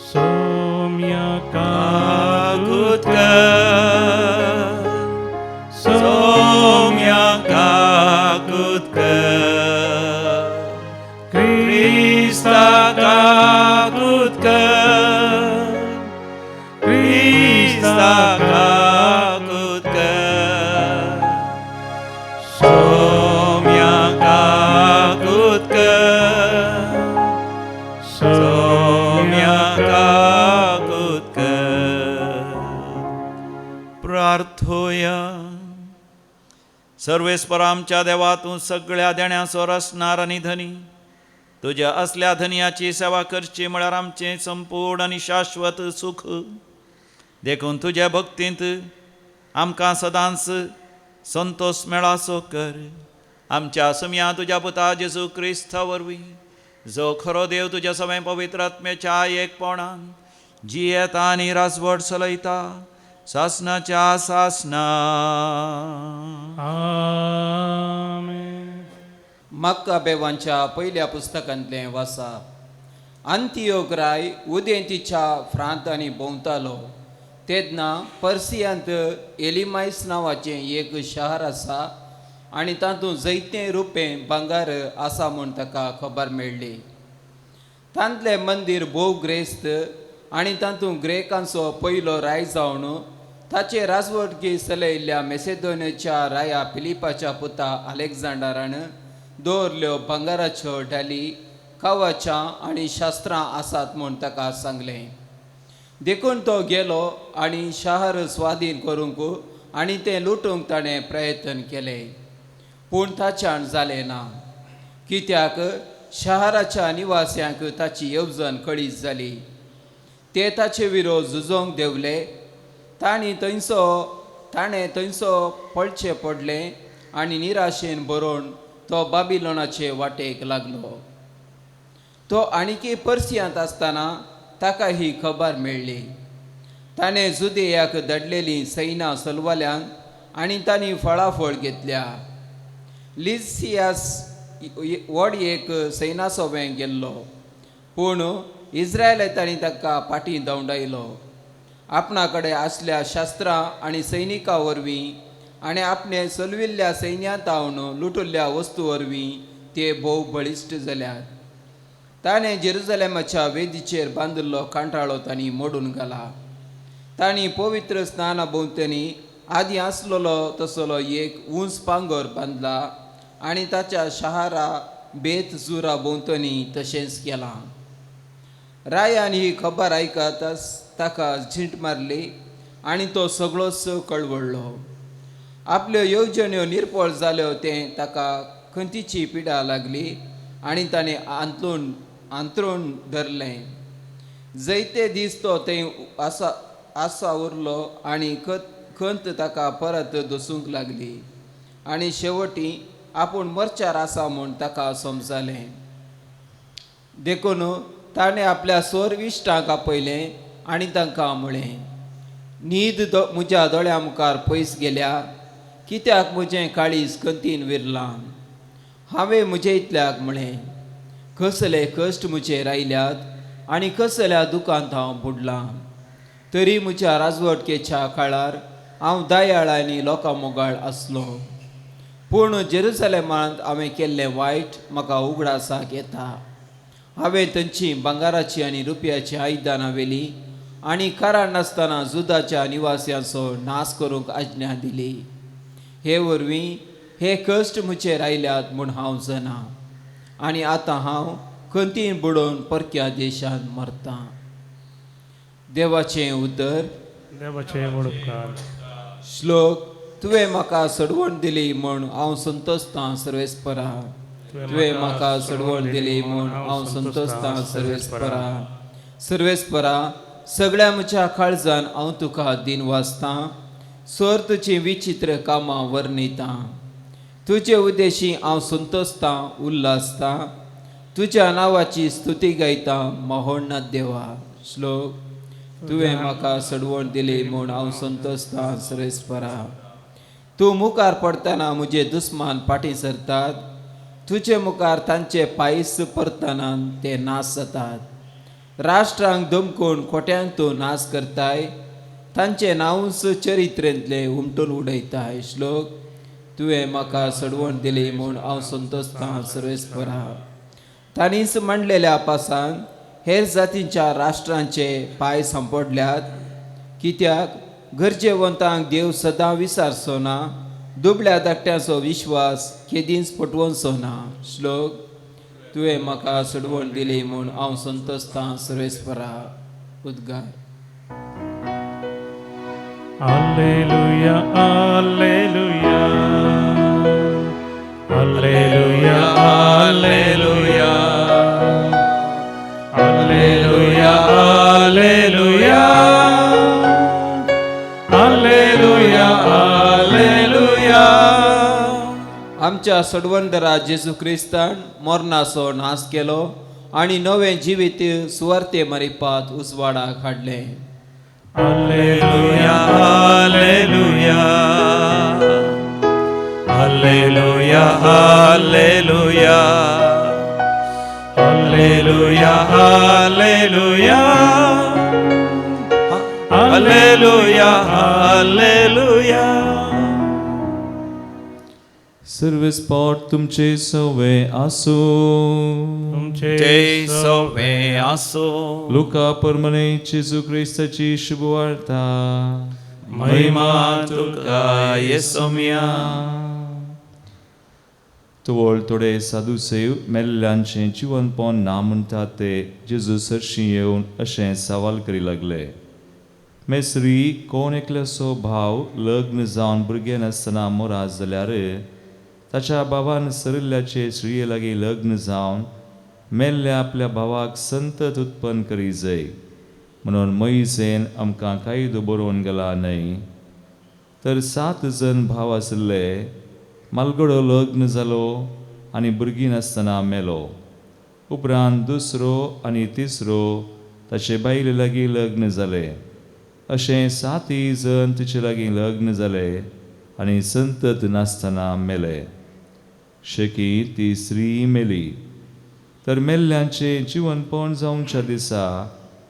सोम्या काकूत कर, सोम्या काकूत कर, क्रिस्ता काकूत कर, क्रिस्ता काकूत कर, सोम्या काकूत कर, सोम्या काकूत कर. प्रार्थोया. सर्वेस्पर आमच्या देवा, तूं सगळ्या देण्याचो रचणार आनी धनी, तुज्या असल्या धनयाची सेवा करची म्हळ्यार आमचें संपूर्ण आनी शाश्वत सूख. देखून तुज्या भक्तींत आमकां सदांच संतोश मेळासो कर. आमच्या समया तुज्या पुता जेजू क्रिस्ता वरवीं, जो खरो देव तुज्या सगळ्या पवित्र आत्म्याच्या एकपणान जियेता आनी राजवट चलयता सासनाच्या सासना. आमेन. मक्काबेवांच्या पयल्या पुस्तकांतलें वासा. अंतियोग राय उदेंतीच्या प्रांतांनी भोंवतालो तेन्ना पर्सियांत एलिमायस नांवाचें एक शहर आसा आनी तातूंत जैतें रुपें भांगर आसा म्हूण ताका खबर मेळ्ळी. तांतलें मंदीर भोव ग्रेस्त आनी तातूंत ग्रेकांचो पयलो राय जावन ताचे राजवटकी चलयल्ल्या मेसेदोनेच्या राया फिलिपाच्या पुता अलेक्झांडरान दवरल्यो भांगराच्यो ढाली कवचां आनी शास्त्रां आसात म्हूण ताका सांगलें. देखून तो गेलो आनी शहर स्वाधीन करूंक आनी तें लुटूंक ताणें प्रयत्न केलें, पूण ताच्यान जालें ना, कित्याक शहराच्या निवास्यांक ताची येवजण कळीत जाली. ते ताचे विरोध झुजोंक देंवले. ताणें थंयसो पळचें पडलें आनी निराशेन भरून तो बाबिलोनाचे वाटेक लागलो. तो आणिकी पर्सियांत आसतना ताका ही खबर मेळ्ळी. ताणें जुदेयाक धाडलेलीं सैन्यां सलवाल्यांक आनी तांणी फळाफळ घेतल्या. लिसियास व्हड एक सैन्या सोबें गेल्लो, पूण इस्रायलांनी ताका फाटीं धांवडायलो. आपणा कडेन आसल्या शास्त्रां आनी सैनिकां वरवीं आनी आपणे चलविल्ल्या सैन्यांत लुटुल्ल्या वस्तू वरवीं ते भोव बळिश्ट जाल्यात. ताणें जेरुजलेमाच्या वेदीचेर बांदिल्लो कांटाळो तांणी मोडून घाला. तांणी पवित्र स्नाना भोंवतणी आदीं आसलेलो तसलो एक उंच पांगर बांदला आनी ताच्या शहारा बेत जुरा भोंवतणी तशेंच केलां. रायान ही खबर आयकताच ताका झींट मारली आनी तो सगळोच कळवळ्ळो. आपल्यो येवजण्यो निर्पळ जाल्यो तें ताका खंतीची पिडा लागली आनी ताणें आंतरून धरलें. जैते दीस तो थंय आसा आसा उरलो आनी खंत ताका परत दसूंक लागली आनी शेवटी आपूण मरच्यार आसा म्हूण ताका समजलें. देखून ताणें आपल्या सोर इश्टांक आपयलें आनी तांकां म्हळें, न्हीद म्हज्या दोळ्यां मुखार पयस गेल्या, कित्याक म्हजें काळीज खंतीन विरलां. हांवें म्हजे इतल्याक म्हळें, कसले कश्ट म्हजेर आयल्यात आनी कसल्या दुकांत हांव बुडलां. तरी म्हज्या राजवटकेच्या काळार हांव दयाळ आनी लोकां मोगाळ आसलो, पूण जेरुजलेमांत हांवें केल्लें वायट म्हाका उगडासाक येता. हांवें थंयची भांगराची आनी रुपयाची आयदनां व्हेलीं आनी कारण नासतना जुदाच्या निवासियांचो नाश करूंक आज्ञा दिली. हे वरवीं हे कश्ट म्हजेर आयल्यात म्हूण हांव जाणा आनी आतां हांव खंतीन बुडोवन परक्या देशांत मरतां. देवाचें उतर. देवाचे उपकार. श्लोक. तुवें म्हाका सडवण दिली म्हूण हांव संतोषतां सर्वेस्परा. तुवें म्हाका सडवण दिली म्हूण हांव संतोषतां सर्वेस्परा. सर्वेस्परा, सगळ्या म्हज्या काळजान हांव तुका दिन वाचतां, स्वर तुजीं विचित्र कामां वर्णितां. तुजे उद्देशी हांव संतोषतां उल्हासतां, तुज्या नांवाची स्तुती गायतां महोन्नत देवा. श्लोक. तुवें म्हाका सडवण दिली म्हूण हांव संतोषतां सर्वेस्परा. तूं मुखार पडटना म्हजे दुस्मान फाटीं सरतात, तुजे मुखार तांचे पायस परतना ते नाश जातात. राष्ट्रांक दमकून खोट्यांक तूं नाश करताय, तांचें नांवूच चरित्रेंतलें उमटून उडयताय. श्लोक. तुवें म्हाका सडवण दिली म्हूण हांव संतोषतां सर्वेस्परा. तांणीच मांडलेल्या पासान हेर जातींच्या राष्ट्रांचे पांय सांपडल्यात, कित्याक गरजेवंतांक देव सदां विसारचो ना, दुबळ्या धाकट्यांचो विश्वास केदींच पटवनचो ना. श्लोक. तुवें म्हाका सडवण दिली म्हूण हांव संतोषतां सर्वेस्परा. उद्गार. Alleluia, alleluia, alleluia, alleluia. आमच्या सोडवणदारा जेजू क्रिस्तान मरणाचो नाश केलो आनी नवें जिवीत सुवार्ते मारिपात उजवाडाक हाडलें. Alleluia, alleluia, alleluia, alleluia, alleluia, alleluia, alleluia, alleluia. सर्वेस्पोर तुमचे सवे आसूं. तुमचे सवे आसूं. लुका परमने जेजू क्रिस्ताची शुभवार्ता. महिमा तुका येसोमिया. तवळ थोडे साधुसेव मेल्ल्यांचें जिवनपण ना म्हणटा ते जेजू सरशी येवन अशें सवाल करी लागले. मेस्त्री, कोण एकल्याचो भाव लग्न जावन भुरगें नासतना मोरास जाल्यार ताच्या भावान सरिल्ल्याचे स्त्रिये लागीं लग्न जावन मेल्ल्या आपल्या भावाक संतत उत्पन्न करी जाय म्हणून मोयजेन आमकां कायदो बरोवन गेला न्हय. तर 7 जण भाव आशिल्ले. मालगडो लग्न जालो आनी भुरगीं नासतना मेलो. उपरांत दुसरो आनी तिसरो ताचे बायले लागीं लग्न जाले. अशें 7 जण तिचे लागीं लग्न जाले आनी संतत नासतना मेले. शेकी ती स्त्री मेली. तर मेल्ल्यांचें जिवनपण जावच्या दिसा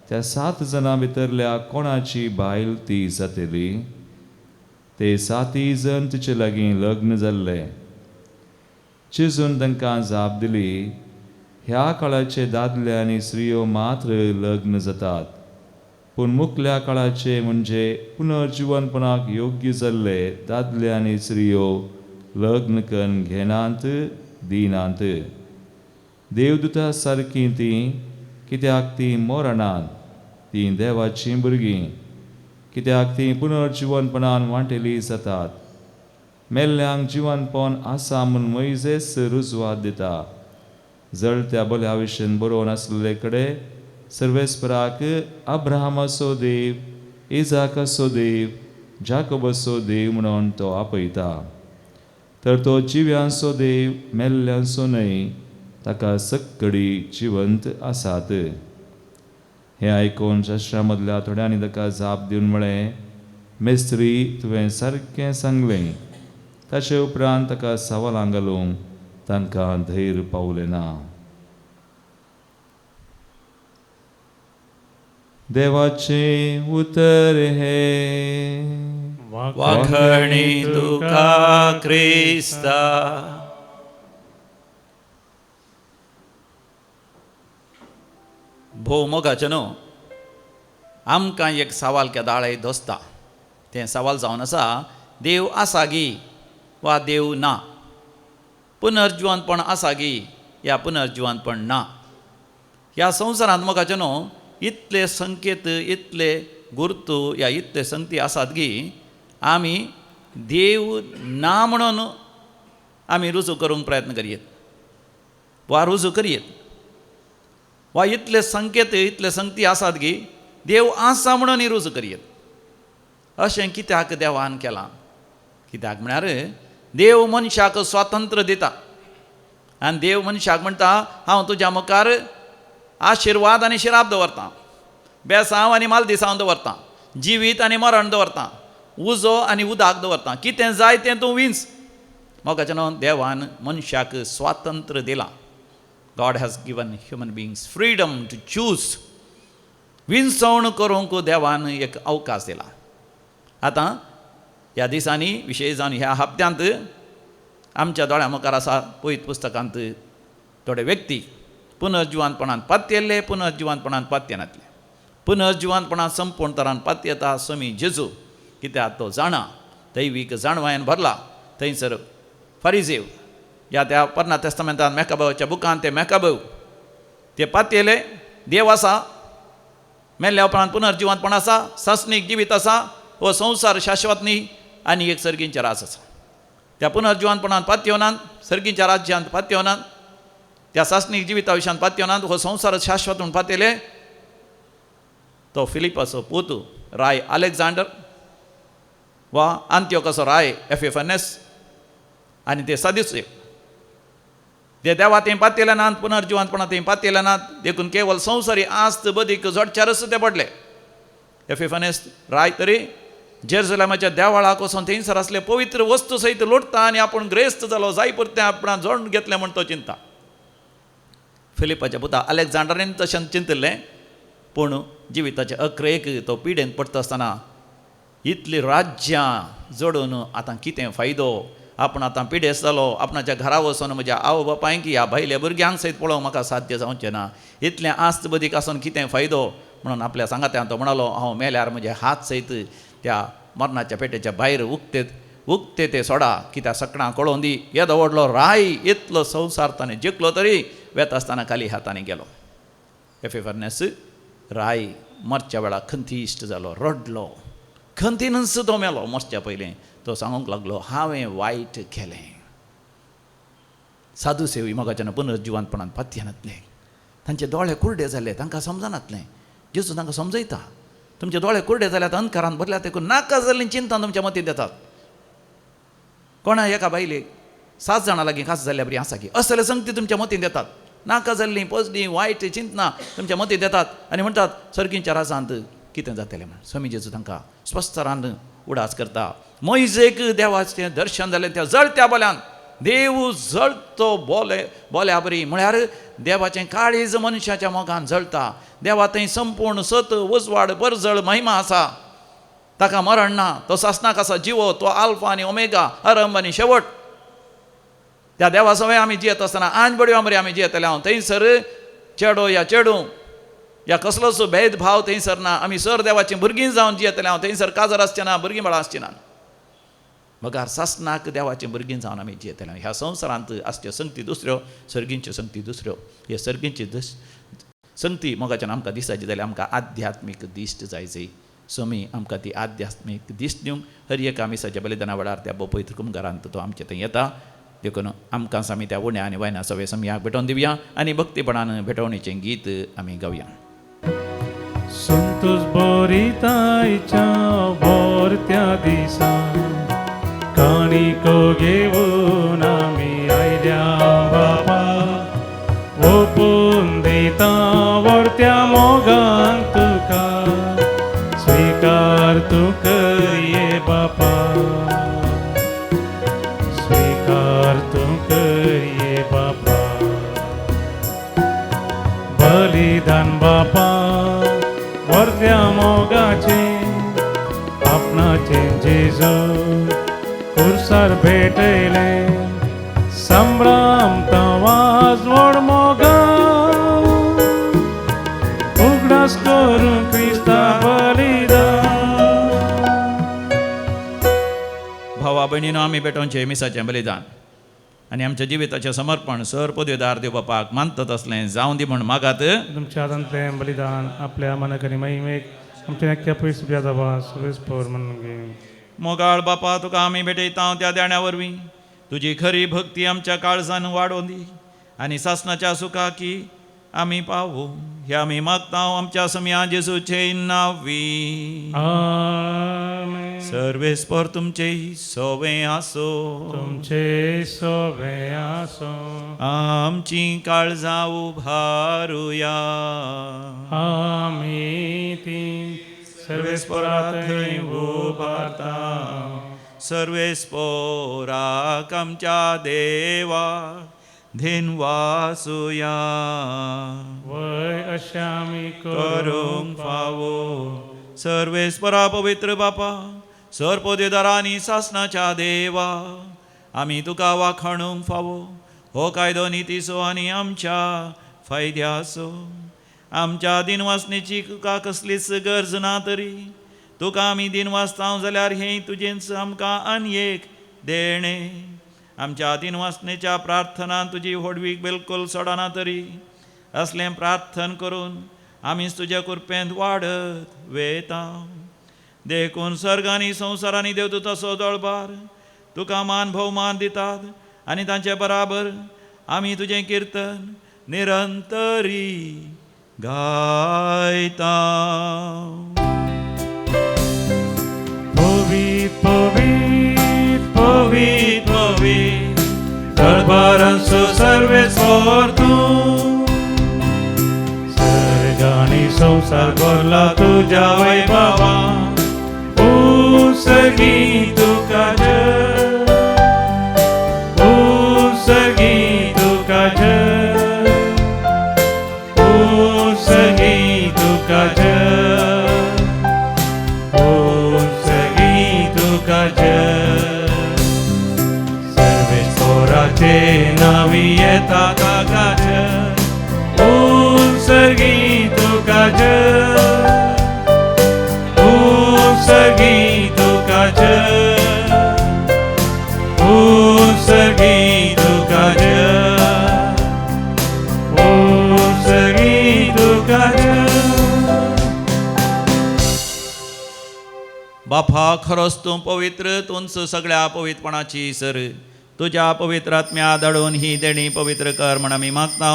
त्या 7 जाणां भितरल्या कोणाची बायल ती जातली? ते 7 जण तिचे लागीं लग्न जाल्ले. जेजून तांकां जाप दिली, ह्या काळाचे दादले आनी स्त्रियो मात्र लग्न जातात, पूण मुखल्या काळाचे म्हणजे पुनर्जिवनपणाक योग्य जाल्ले दादले आनी स्त्रियो लग्न करून घेनात दिनात. देवदूता सारकीं तीं, कित्याक तीं मरणात, तीं देवाचीं भुरगीं, कित्याक तीं पुनर्जिवनपणान वांटेली जातात. मेल्ल्यांक जिवनपण आसा म्हूण मोयजेस रुजवात दिता. जळत्या बल्या विशयन बरोवन आसलेले कडेन सर्वेस्पराक अब्राहमाचो देव, इजाकाचो देव, जाकोबाचो देव म्हणून तो आपयता. तर तो जिव्यांचो देव, मेल्ल्यांचो न्हय, ताका सक्कडी जिवंत आसात. हें आयकून शास्त्रा मदल्या थोड्यांनी ताका जाप दिवन म्हळें, मेस्त्री, तुवें सारकें सांगलें. ताचे उपरांत ताका सवालां घालूंक तांकां धैर्य पावलें ना. देवाचें उतर हें. वाखणी तुका क्रिस्ता. भोव मोगाचें न्हू, आमकां एक सवाल केदाळाय दोसता. तें सवाल जावन आसा, देव आसा गी वा देव ना, पुनर्जिवनपण आसा गी या पुनर्जिवनपण ना. ह्या संवसारांत मोगाचें न्हू इतले संकेत, इतले गुर्तू या इतले संगती आसात गी आमी देव ना म्हणून आमी रुजू करूंक प्रयत्न करयेत वा रुजू करयेत, वा इतले संकेत इतले संगती आसात गी देव आसा म्हणून रुजू करयेत. अशें कित्याक देवान केलां? कित्याक म्हळ्यार देव मनशाक स्वातंत्र्य दिता आनी देव मनशाक म्हणटा, हांव तुज्या मुखार आशिर्वाद आनी शिराप दवरतां, बेसांव आनी मालदिसांव दवरतां, जिवीत आनी मरण दवरतां, उजो आनी उदक दवरतां, कितें जाय तें तूं विंच. मोगाचें न्हू, देवान मनशाक स्वातंत्र्य दिलां. God has given human beings freedom to choose. विंचवण करूंक देवान एक अवकाश दिला. आतां ह्या दिसांनी विशेश जावन ह्या हप्त्यांत आमच्या दोळ्यां मुखार आसा पवित्र पुस्तकांत थोडे व्यक्ती पुनर्जिवनपणान पातयेल्ले, पुनर्जिवनपणान पातयेनातले. पुनर्जिवनपणान संपूर्ण तरान पातयेता स्वामी जेजू, कित्याक तो जाणा, दैवीक जाणवायेन भरला. थंयसर फारिजेव या त्या पोरण्या तेस्तामेंतान मेकाबोच्या बुकान ते मेकाबो ते पातयेले, देव आसा, मेल्ल्या उपरांत पुनर्जिवनपण आसा, सासणीक जिवीत आसा, हो संवसार शाश्वत न्ही आनी एक सर्गींचें राज आसा. त्या पुनर्जिवनपणान पातयेवनात, सर्गींच्या राज्यांत पातयेवनात, त्या सासणीक जिविता विशयांत पातयेवनात, हो संवसार शाश्वत म्हूण पातयेले. तो फिलिपाचो पूत राय अलेक्झांडर वा आंत्योकाचो राय एफएफएनएस आनी ते सादूच ते देवा थंय पातयले नात, पुनर्जिवंतपणा थंय पातयले नात, देखून केवल संवसारी आस्त बदीक जोडच्यारच ते पडले. एफिफनेस राय तरी जेरुजलेमाच्या देवळाक वचून थंयसर आसले पवित्र वस्तू सयत लोटता आनी आपूण ग्रेस्त जालो जाय पुरतें आपणाक जोडून घेतलें म्हण तो चिंता. फिलिपाच्या पुता अलेक्झांडरान तशें चिंतिल्लें, पूण जिविताचे अक्रेक तो पिडेन पडटा आसतना इतलीं राज्यां जोडून आतां कितें फायदो, आपूण आतां पिडेस्त जालो, आपणाच्या घरा वचून म्हज्या आवय बापायक ह्या भायल्या भुरग्यांक सयत पळोवंक म्हाका साध्य जावचें ना, इतलें आस्त बदीक आसून कितें फायदो म्हणून आपल्या सांगात्यान तो म्हणालो, हांव मेल्यार म्हजे हात सयत त्या मरणाच्या पेटेच्या भायर उक्ते उक्ते ते सोडा, कित्याक सकणां कळोवन दी. येदो व्हडलो राय इतलो संवसार ताणें जिखलो तरी वेता आसतना खाली हातांनी गेलो. एफिफर्नेस राय मरच्या वेळार खंतीश्ट जालो, रडलो, खंतीनच तो मेलो. मरच्या पयलीं तो सांगूंक लागलो, हांवें वायट केलें. साधू सेवी मोगाच्यान पुनर्जिवंतपणान पातयेनातलें, तांचे दोळे कुरडे जाले, तांकां समजनातलें. जेजू तांकां समजयता, तुमचे दोळे कुरडे जाल्यात, अंधकारान भरल्यात, देखून नाका जाल्लीं चिंता तुमच्या मतींत येतात. कोणा एका बायलेक 7 जाणां लागीं खास जाल्ल्या बरी आसा की असले संगती तुमच्या मतींत येतात, नाका जाल्लीं पोजलीं वायट चिंतना तुमच्या मतींत येतात आनी म्हणटात सर्गींच्या राजांत कितें जातलें म्हण. स्वामी जेजू तांकां स्पश्टरान उडास करता. मोयजेक देवाचें दर्शन जालें त्या जळत्या बोल्यान, देव जळतो बोले बोल्या बरी, म्हळ्यार देवाचें काळीज मनशाच्या मोगान जळता. देवा थंय संपूर्ण सत उजवाड परजळ महिमा आसा, ताका मरण ना, तो सासनाक आसा जिवो, तो आल्फा आनी ओमेगा, आरंभ आनी शेवट. त्या देवा सवय आमी जियेत आसतना आंज बडव्या बरी आमी जियेतले हांव थंयसर चेडो या चेडूं या कसलोच भेदभाव थंयसर ना, आमी सर देवाचीं भुरगीं जावन जियेतले हांव, थंयसर काजार आसचें ना, भुरगीं बाळां आसचीं ना, मगार सासनाक देवाचीं भुरगीं जावन आमी जियेतले. ह्या संवसारांत आसच्यो संगती दुसऱ्यो, सर्गींच्यो संगती दुसऱ्यो. ह्यो सर्गींची संगती मोगाच्यान आमकां दिसाची जाल्यार आमकां आध्यात्मीक दिश्ट जाय जाय. स्वामी आमकां ती आध्यात्मीक दिश्ट दिवंक हर एका मिसाच्या बलिदाना वेळार त्या पवित्र कुमगारांत तो आमचे थंय येता. देखून आमकां आमी त्या उण्या आनी वायना सगळे समयाक भेटोवन दिवया आनी भक्तीपणान भेटवणीचें गीत आमी गावया. संतोष बोरितायच्या बोरत्या दिसा काणिको घेवन आमी आयल्या बापा, ओपून दिता व्हडत्या मोगान तुका, स्विकार तूं करये बापा, स्विकार तूं करये बापा, बलिदान बापा व्हडल्या मोगाचें आपणाचें जेजू कुर्सार भेटयलें, संभ्रम तवाज व्हड मोगा उगडास करूं क्रिस्ता बलिदान. भावा भयणीनो, आमी भेटोवचें मिसाचें बलिदान आनी आमच्या जिविताचें समर्पण सर पदवेदार देव बापाक मानतात असलें जावं दी म्हण मागात. तुमच्या हातांतलें बलिदान आपल्या मनाक आनी महिमेक आमच्या एकट्या पयस म्हणून घे. मोगाळ बापा, तुका आमी भेटयता त्या देण्या वरवीं तुजी खरी भक्ती आमच्या काळजान वाडोवन दी आनी सासनाच्या सुखाकी आमी पावू हे आमी मागता आमच्या समया जेजूचे नांवी. आमेन. सर्वेस्पर तुमचे सोवे आसो, तुमचे सोवे आसो. आमची काळजां उभारुया, आमी ती सर्वेस्परा थंय उभारता. सर्वेस्पराक आमच्या देवा धिनवासुया, वय अशें आमी करूंक फावो. सर्वेस्परा पवित्र बापा, सर पदवेदारांनी सासनाच्या देवा, आमी तुका वाखाणूंक फावो हो कायदो नितीचो आनी आमच्या फायद्याचो. आमच्या दिनवासनेची तुका कसलीच गरज ना तरी तुका आमी दिनवासता जाल्यार हें तुजेंच आमकां आनी एक देणें. आमच्या दिनवासनेच्या प्रार्थनान तुजी व्हडवीक बिलकुल सोडना तरी असलें प्रार्थन करून आमीच तुज्या कृपेंत वाडत वेता. देखून सर्गांनी संवसारांनी देव तूं तसो दळबार तुका मान भोवमान दितात आनी तांचे बराबर आमी तुजें किर्तन निरंतरी गायता. पवित्र पवित्र पवित्र पवित्र दरबारांचो सर्वेस्पर तूं सर्ग आनी संवसार भरला तुज्या वैभवा उसगी तुका जय उसगी तुका जय उसगी तुका जय उसगी तुका जय सर्वेस्पराचे नावी येता ताका जय उसगी तुका जय उसगी तुका जय उसगी तुका जय उसगी तुका जय. बापा खरोच तूं पवित्र, तूंच सगळ्या पवित्रपणाची सर. तुज्या पवित्र आत्म्या धाडून ही देणी पवित्र कर म्हण आमी मागता.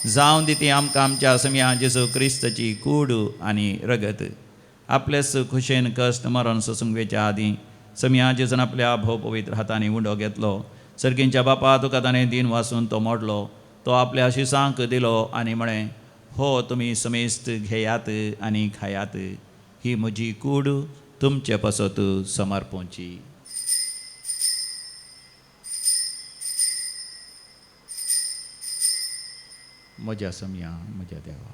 जावं दी ती आमकां आमच्या समया जेजू क्रिस्ताची कूड आनी रगत. आपलेच खुशेन कश्ट मरण सोसूंक वेच्या आदीं समया जेजून आपल्या भोव पवित्र हातांनी उंडो घेतलो. सर्गींच्या बापा तुका ताणें दिन वासून तो मोडलो, तो आपल्या शिसांक दिलो आनी म्हळें, हो तुमी समेस्त घेयात आनी खायात, ही म्हजी कूड तुमचे पासत समर्पोवची. म्हज्या समया म्हज्या देवा.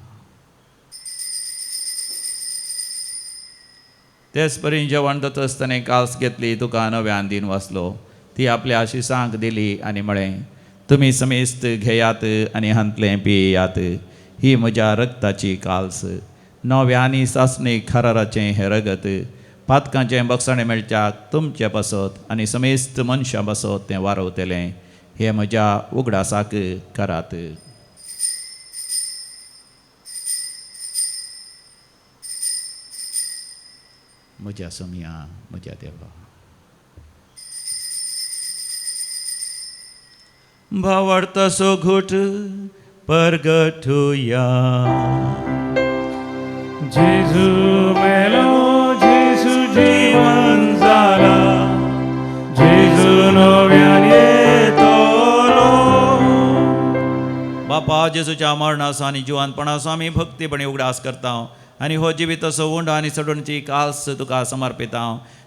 तेच परी जेवण जाता ताणें काल्स घेतली, तुका नव्यान दिन वाचलो, ती आपल्या शिसांक दिली आनी म्हळें, तुमी समेस्त घेयात आनी हांतलें पियेयात, ही म्हज्या रक्ताची काल्स, नव्या आनी सासणी खराराचें हें रगत, पातकांचें बक्षाणें मेळच्याक तुमचे पासत आनी समेस्त मनशां पासत तें वारवतलें, हें म्हज्या उगडासाक करात. म्हज्या समया म्हज्या देवा. भावार्थाचो घोट परगटुया. जेजू मेलो, जेजू जीवन जाला, जेजू नव्यान येतलो. बापा जेजूच्या मरणाचो आनी जिवनपणाचो आमी भक्तीपणी उगडास करता आनी हो जिविताचो उंडो आनी चडोवची काल्स तुका समर्पिता.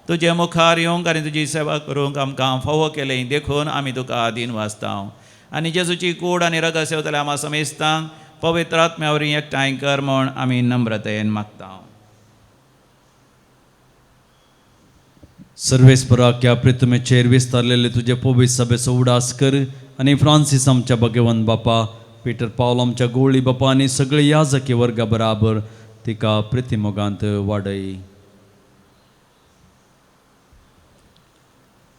तुजे मुखार येवंक आनी तुजी सेवा करूंक आमकां फावो केलें देखून आमी तुका दीन वाचता. आनी जेजूची कूड आनी रगत सेवतल्या आमा समेस्तांक पवित्र आत्म्या वरवीं एकठांय कर म्हूण आमी नम्रतेन मागता. सर्वेस्पराक ह्या प्रितमेचेर विस्तारलेले तुजे पवित्र सभेचो उडास कर आनी फ्रांसीस आमच्या भगवंत बापा, पिटर पावल आमच्या गोळी बापा आनी सगळे याजकी वर्गा बराबर तिका प्रितिमोगांत वाडय.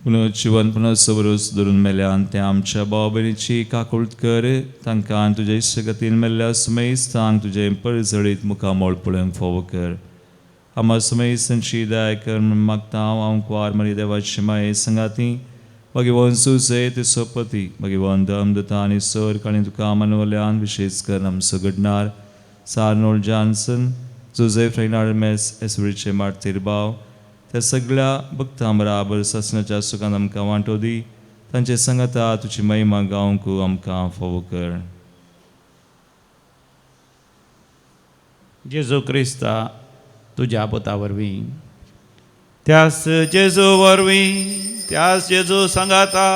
म्हणून जिवनपणा सवरूच धरून मेल्यान ते आमच्या भाव भयणीची काकूळट कर, तांकां तुजे इश्टगतीन मेल्ल्या समेस्तांक तुजें परजळीत मुखामळ पळोवंक फावो कर. आमा समेस्तांची दया कर म्हूण मागता हांव कुवार मरी देवाची माये संगाती भगवान सुसे ते सोपती भगवान दम दता आनी सर आनी तुका मानवल्यान विशेश कर आमचो घडणार सार्नोल्ड जॉन्सन, जोसेफ रेनाल्ड मेस एसवरीचे मार्तीर भाव, त्या सगळ्या भक्तां बराबर सासणाच्या सुखान आमकां वांटो दी, तांचे सांगाता तुजी महिमा गावंक आमकां फावो कर. जेजू क्रिस्ता तुज्या पुता वरवीं, त्यास जेजू वरवीं, त्यास जेजू सांगाता,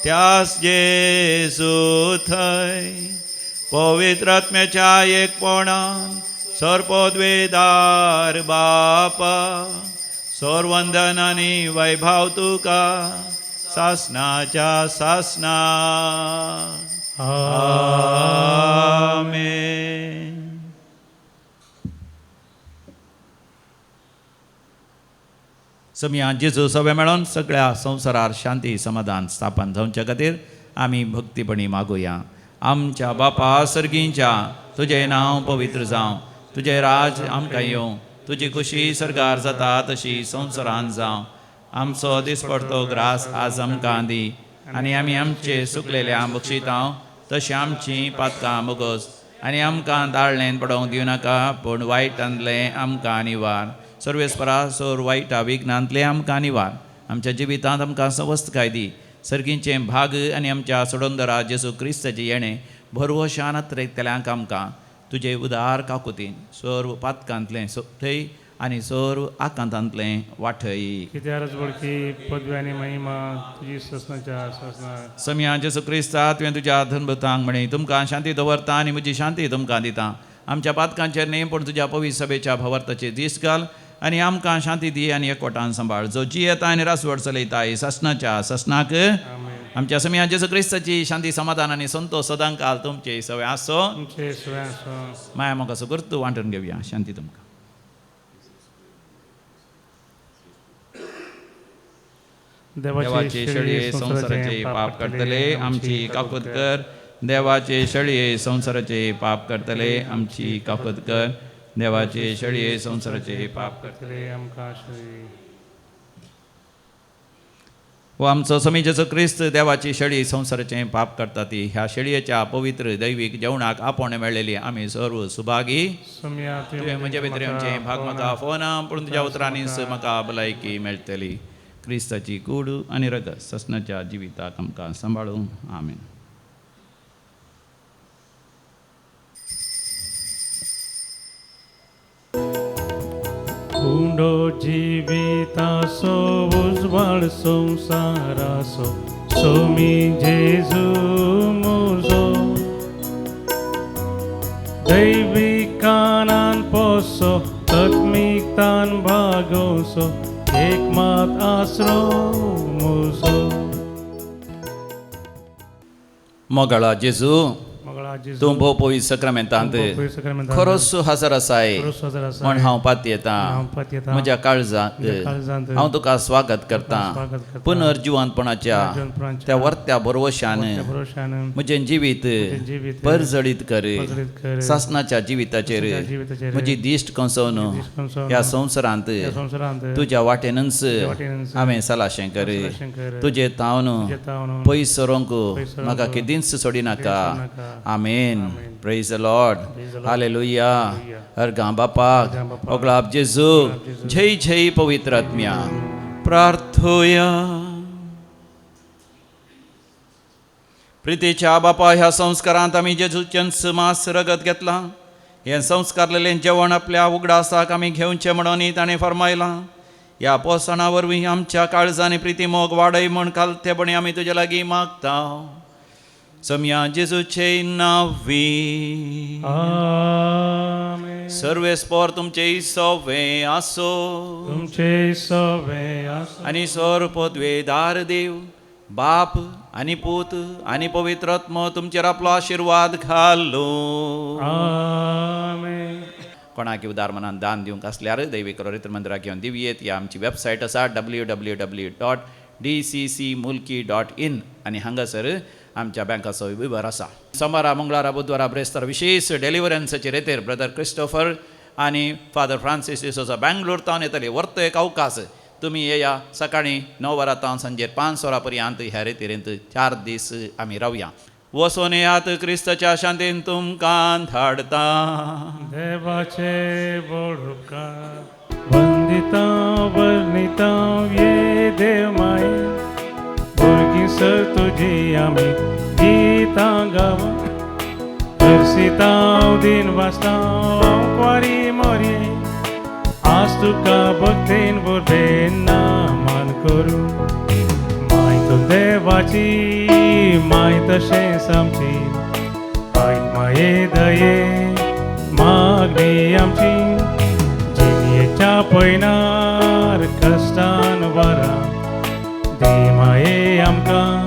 त्यास जेजू थंय पवित्र आत्म्याच्या एकपणान सर्पद्वेदार बापा सर्वंदन आनी वैभव तुका सासनाच्या सासना. आमेन. समया जेजू सगळे मेळोन सगळ्या संवसारार शांती समाधान स्थापन जावच्या खातीर आमी भक्तीपणी मागुया. आमच्या बापा सर्गींच्या, तुजें नांव पवित्र जावं, तुजें राज आमकां येवं, तुजी खुशी सरकार जाता तशी संवसारान जावं. आमचो दिसपडतो ग्रास आज आमकां दी आनी आमी आमचे सुकलेल्या बक्षितां तशें आमचीं पातकां मुगोस आनी आमकां दाळणेन पडोवंक दिवं नाका, पूण वायटांतलें आमकां निवार. सर्वेस्परा सोर वायटा विघ्नांतलें आमकां निवार. आमच्या जिवितांत आमकां सवस्तकाय दी, सर्गींचें भाग आनी आमच्या सोडंदरा जेजू क्रिस्ताचें येणें भरवशान अत्रेकतल्यांक आमकां तुजे उदार काकुतीन सर्व पातकांतलें सोथय आनी सर्व आकांतांतलें वाठय. कित्यारच बळकी पदवी आनी महिमा तुजी ससनाच्या ससना. सम्या जेजू क्रिस्ता तुवें तुज्या धर्मभूतांक म्हणी तुमकां शांती दवरता आनी म्हजी शांती तुमकां दिता. आमच्या पातकांचेर न्ही पूण तुज्या पवित्र सभेच्या भावार्थाचेर दीस घाल आनी आमकां शांती दी आनी एकवटान सांबाळ. जो जियेता आनी रासवड चलयता ससनाच्या ससनाक. आमच्या सम्या जेजू क्रिस्ताची शांती समाधान आनी संतोश सदांकाल तुमचे सवे आसो. तुमचे सवे आसो. माया म्हाका सुगर्त वांटून घेवया. शांती तुमकां. देवाचे शेळये संवसाराचे पाप करतले आमची काकूत कर. देवाचे शेळये संवसाराचे पाप करतले आमची काकूत कर. देवाचे शेळये संवसाराचे पाप करतले आमकां आश्रय. हो आमचो समी जेजू क्रिस्त देवाची शेळी संवसाराचें पाप करता ती ह्या शेळयेच्या पवित्र दैवीक जेवणाक आपोवणें मेळ्ळेली आमी सर्व सुभागी. तुवें म्हज्या भितर येवचें भाग म्हाका फोना पूण तुज्या उतरांनीच म्हाका भलायकी मेळटली. क्रिस्ताची कूड आनी रगत ससनाच्या जिविताक आमकां सांबाळूं. आमेन. उंडो जिवितासो उजवाड संवसारासो सोमी जेजू मुजो दैविकानान पोसो आत्मिकतान भागोसो एक मात आसरो मुजो. मोगाळा जेजू तूं भोव पवित्र सक्रामेंतांत खरोच हजर आसाय म्हण हांव पातयेतां. म्हज्या काळजांत हांव तुका स्वागत करतां. पुनर्जिवंतपणाच्या त्या वर्त्या भरवशान म्हजें जिवीत परजळीत कर. सासनाच्या जिविताचेर म्हजी दिश्ट कंसोवन ह्या संवसारांत तुज्या वाटेनच हांवें सलाशें कर. तुजें तावन पयस सरोंक म्हाका केदींच सोडिनाका. आमेन. Praise the Lord. Hallelujah. अर्गां बापाक ओगलाब जेजू. जय जय पवित्र आत्म्या. प्रार्थोया. प्रितीच्या बापा ह्या संस्कारांत आमी जेजूचेंच मास रगत घेतलां. हें संस्कारलेलें जेवण आपल्या उगडासाक आमी घेवचें म्हणून ताणें फर्मायलां. ह्या पोसणा वरवीं आमच्या काळजांनी प्रिती मोग वाडय म्हण खालतेपणी आमी तुजे लागीं मागता. सम्या जेजूचे नांवी. आमेन. सर्वेस्पोर तुमचे सवे आसो. तुमचे सवे आसो. आनी सर्व पदवेदार देव बाप आनी पूत आनी पवित्र आत्मो तुमचेर आपलो आशिर्वाद घालो. आमेन. कोणाक उदार मनान दान दिवंक आसल्यार दैवीक रोरित्र मंदिराक घेवन दिवयेत. ह्या आमची वेबसायट आसा www.dccmulki.in आनी हांगासर आमच्या बँकाचो विवर आसा. सोमारा मंगळारा बुधवारा ब्रेस्तार विशेष डेलिवरन्साचेर येतेर ब्रदर क्रिस्टोफर आनी फादर फ्रांसीस डिसोजा बेंगलोर तावन येतले. वर्तो एक अवकाश तुमी येया. सकाळीं 9 वरां तावन सांजेर 5 वरां पर्यंत ह्या रेतीरेंत 4 दीस आमी रावया. वसोन येयात क्रिस्ताच्या शांतीन तुमकां धाडता. देवाचे व्हड उपकार वंदिता वर्णिता ये देव माये भुरगीं सर तुजी आमी गितां गावा करसितां दिन वाचतां कुवारी मोरये आज तुका भक्तीन भुरगें मान करूं माय तूं देवाची माय तशेंच आमची आयक माये दये मागणी आमची जिणेच्या पयनार कश्टान वरां दी माये आमकां.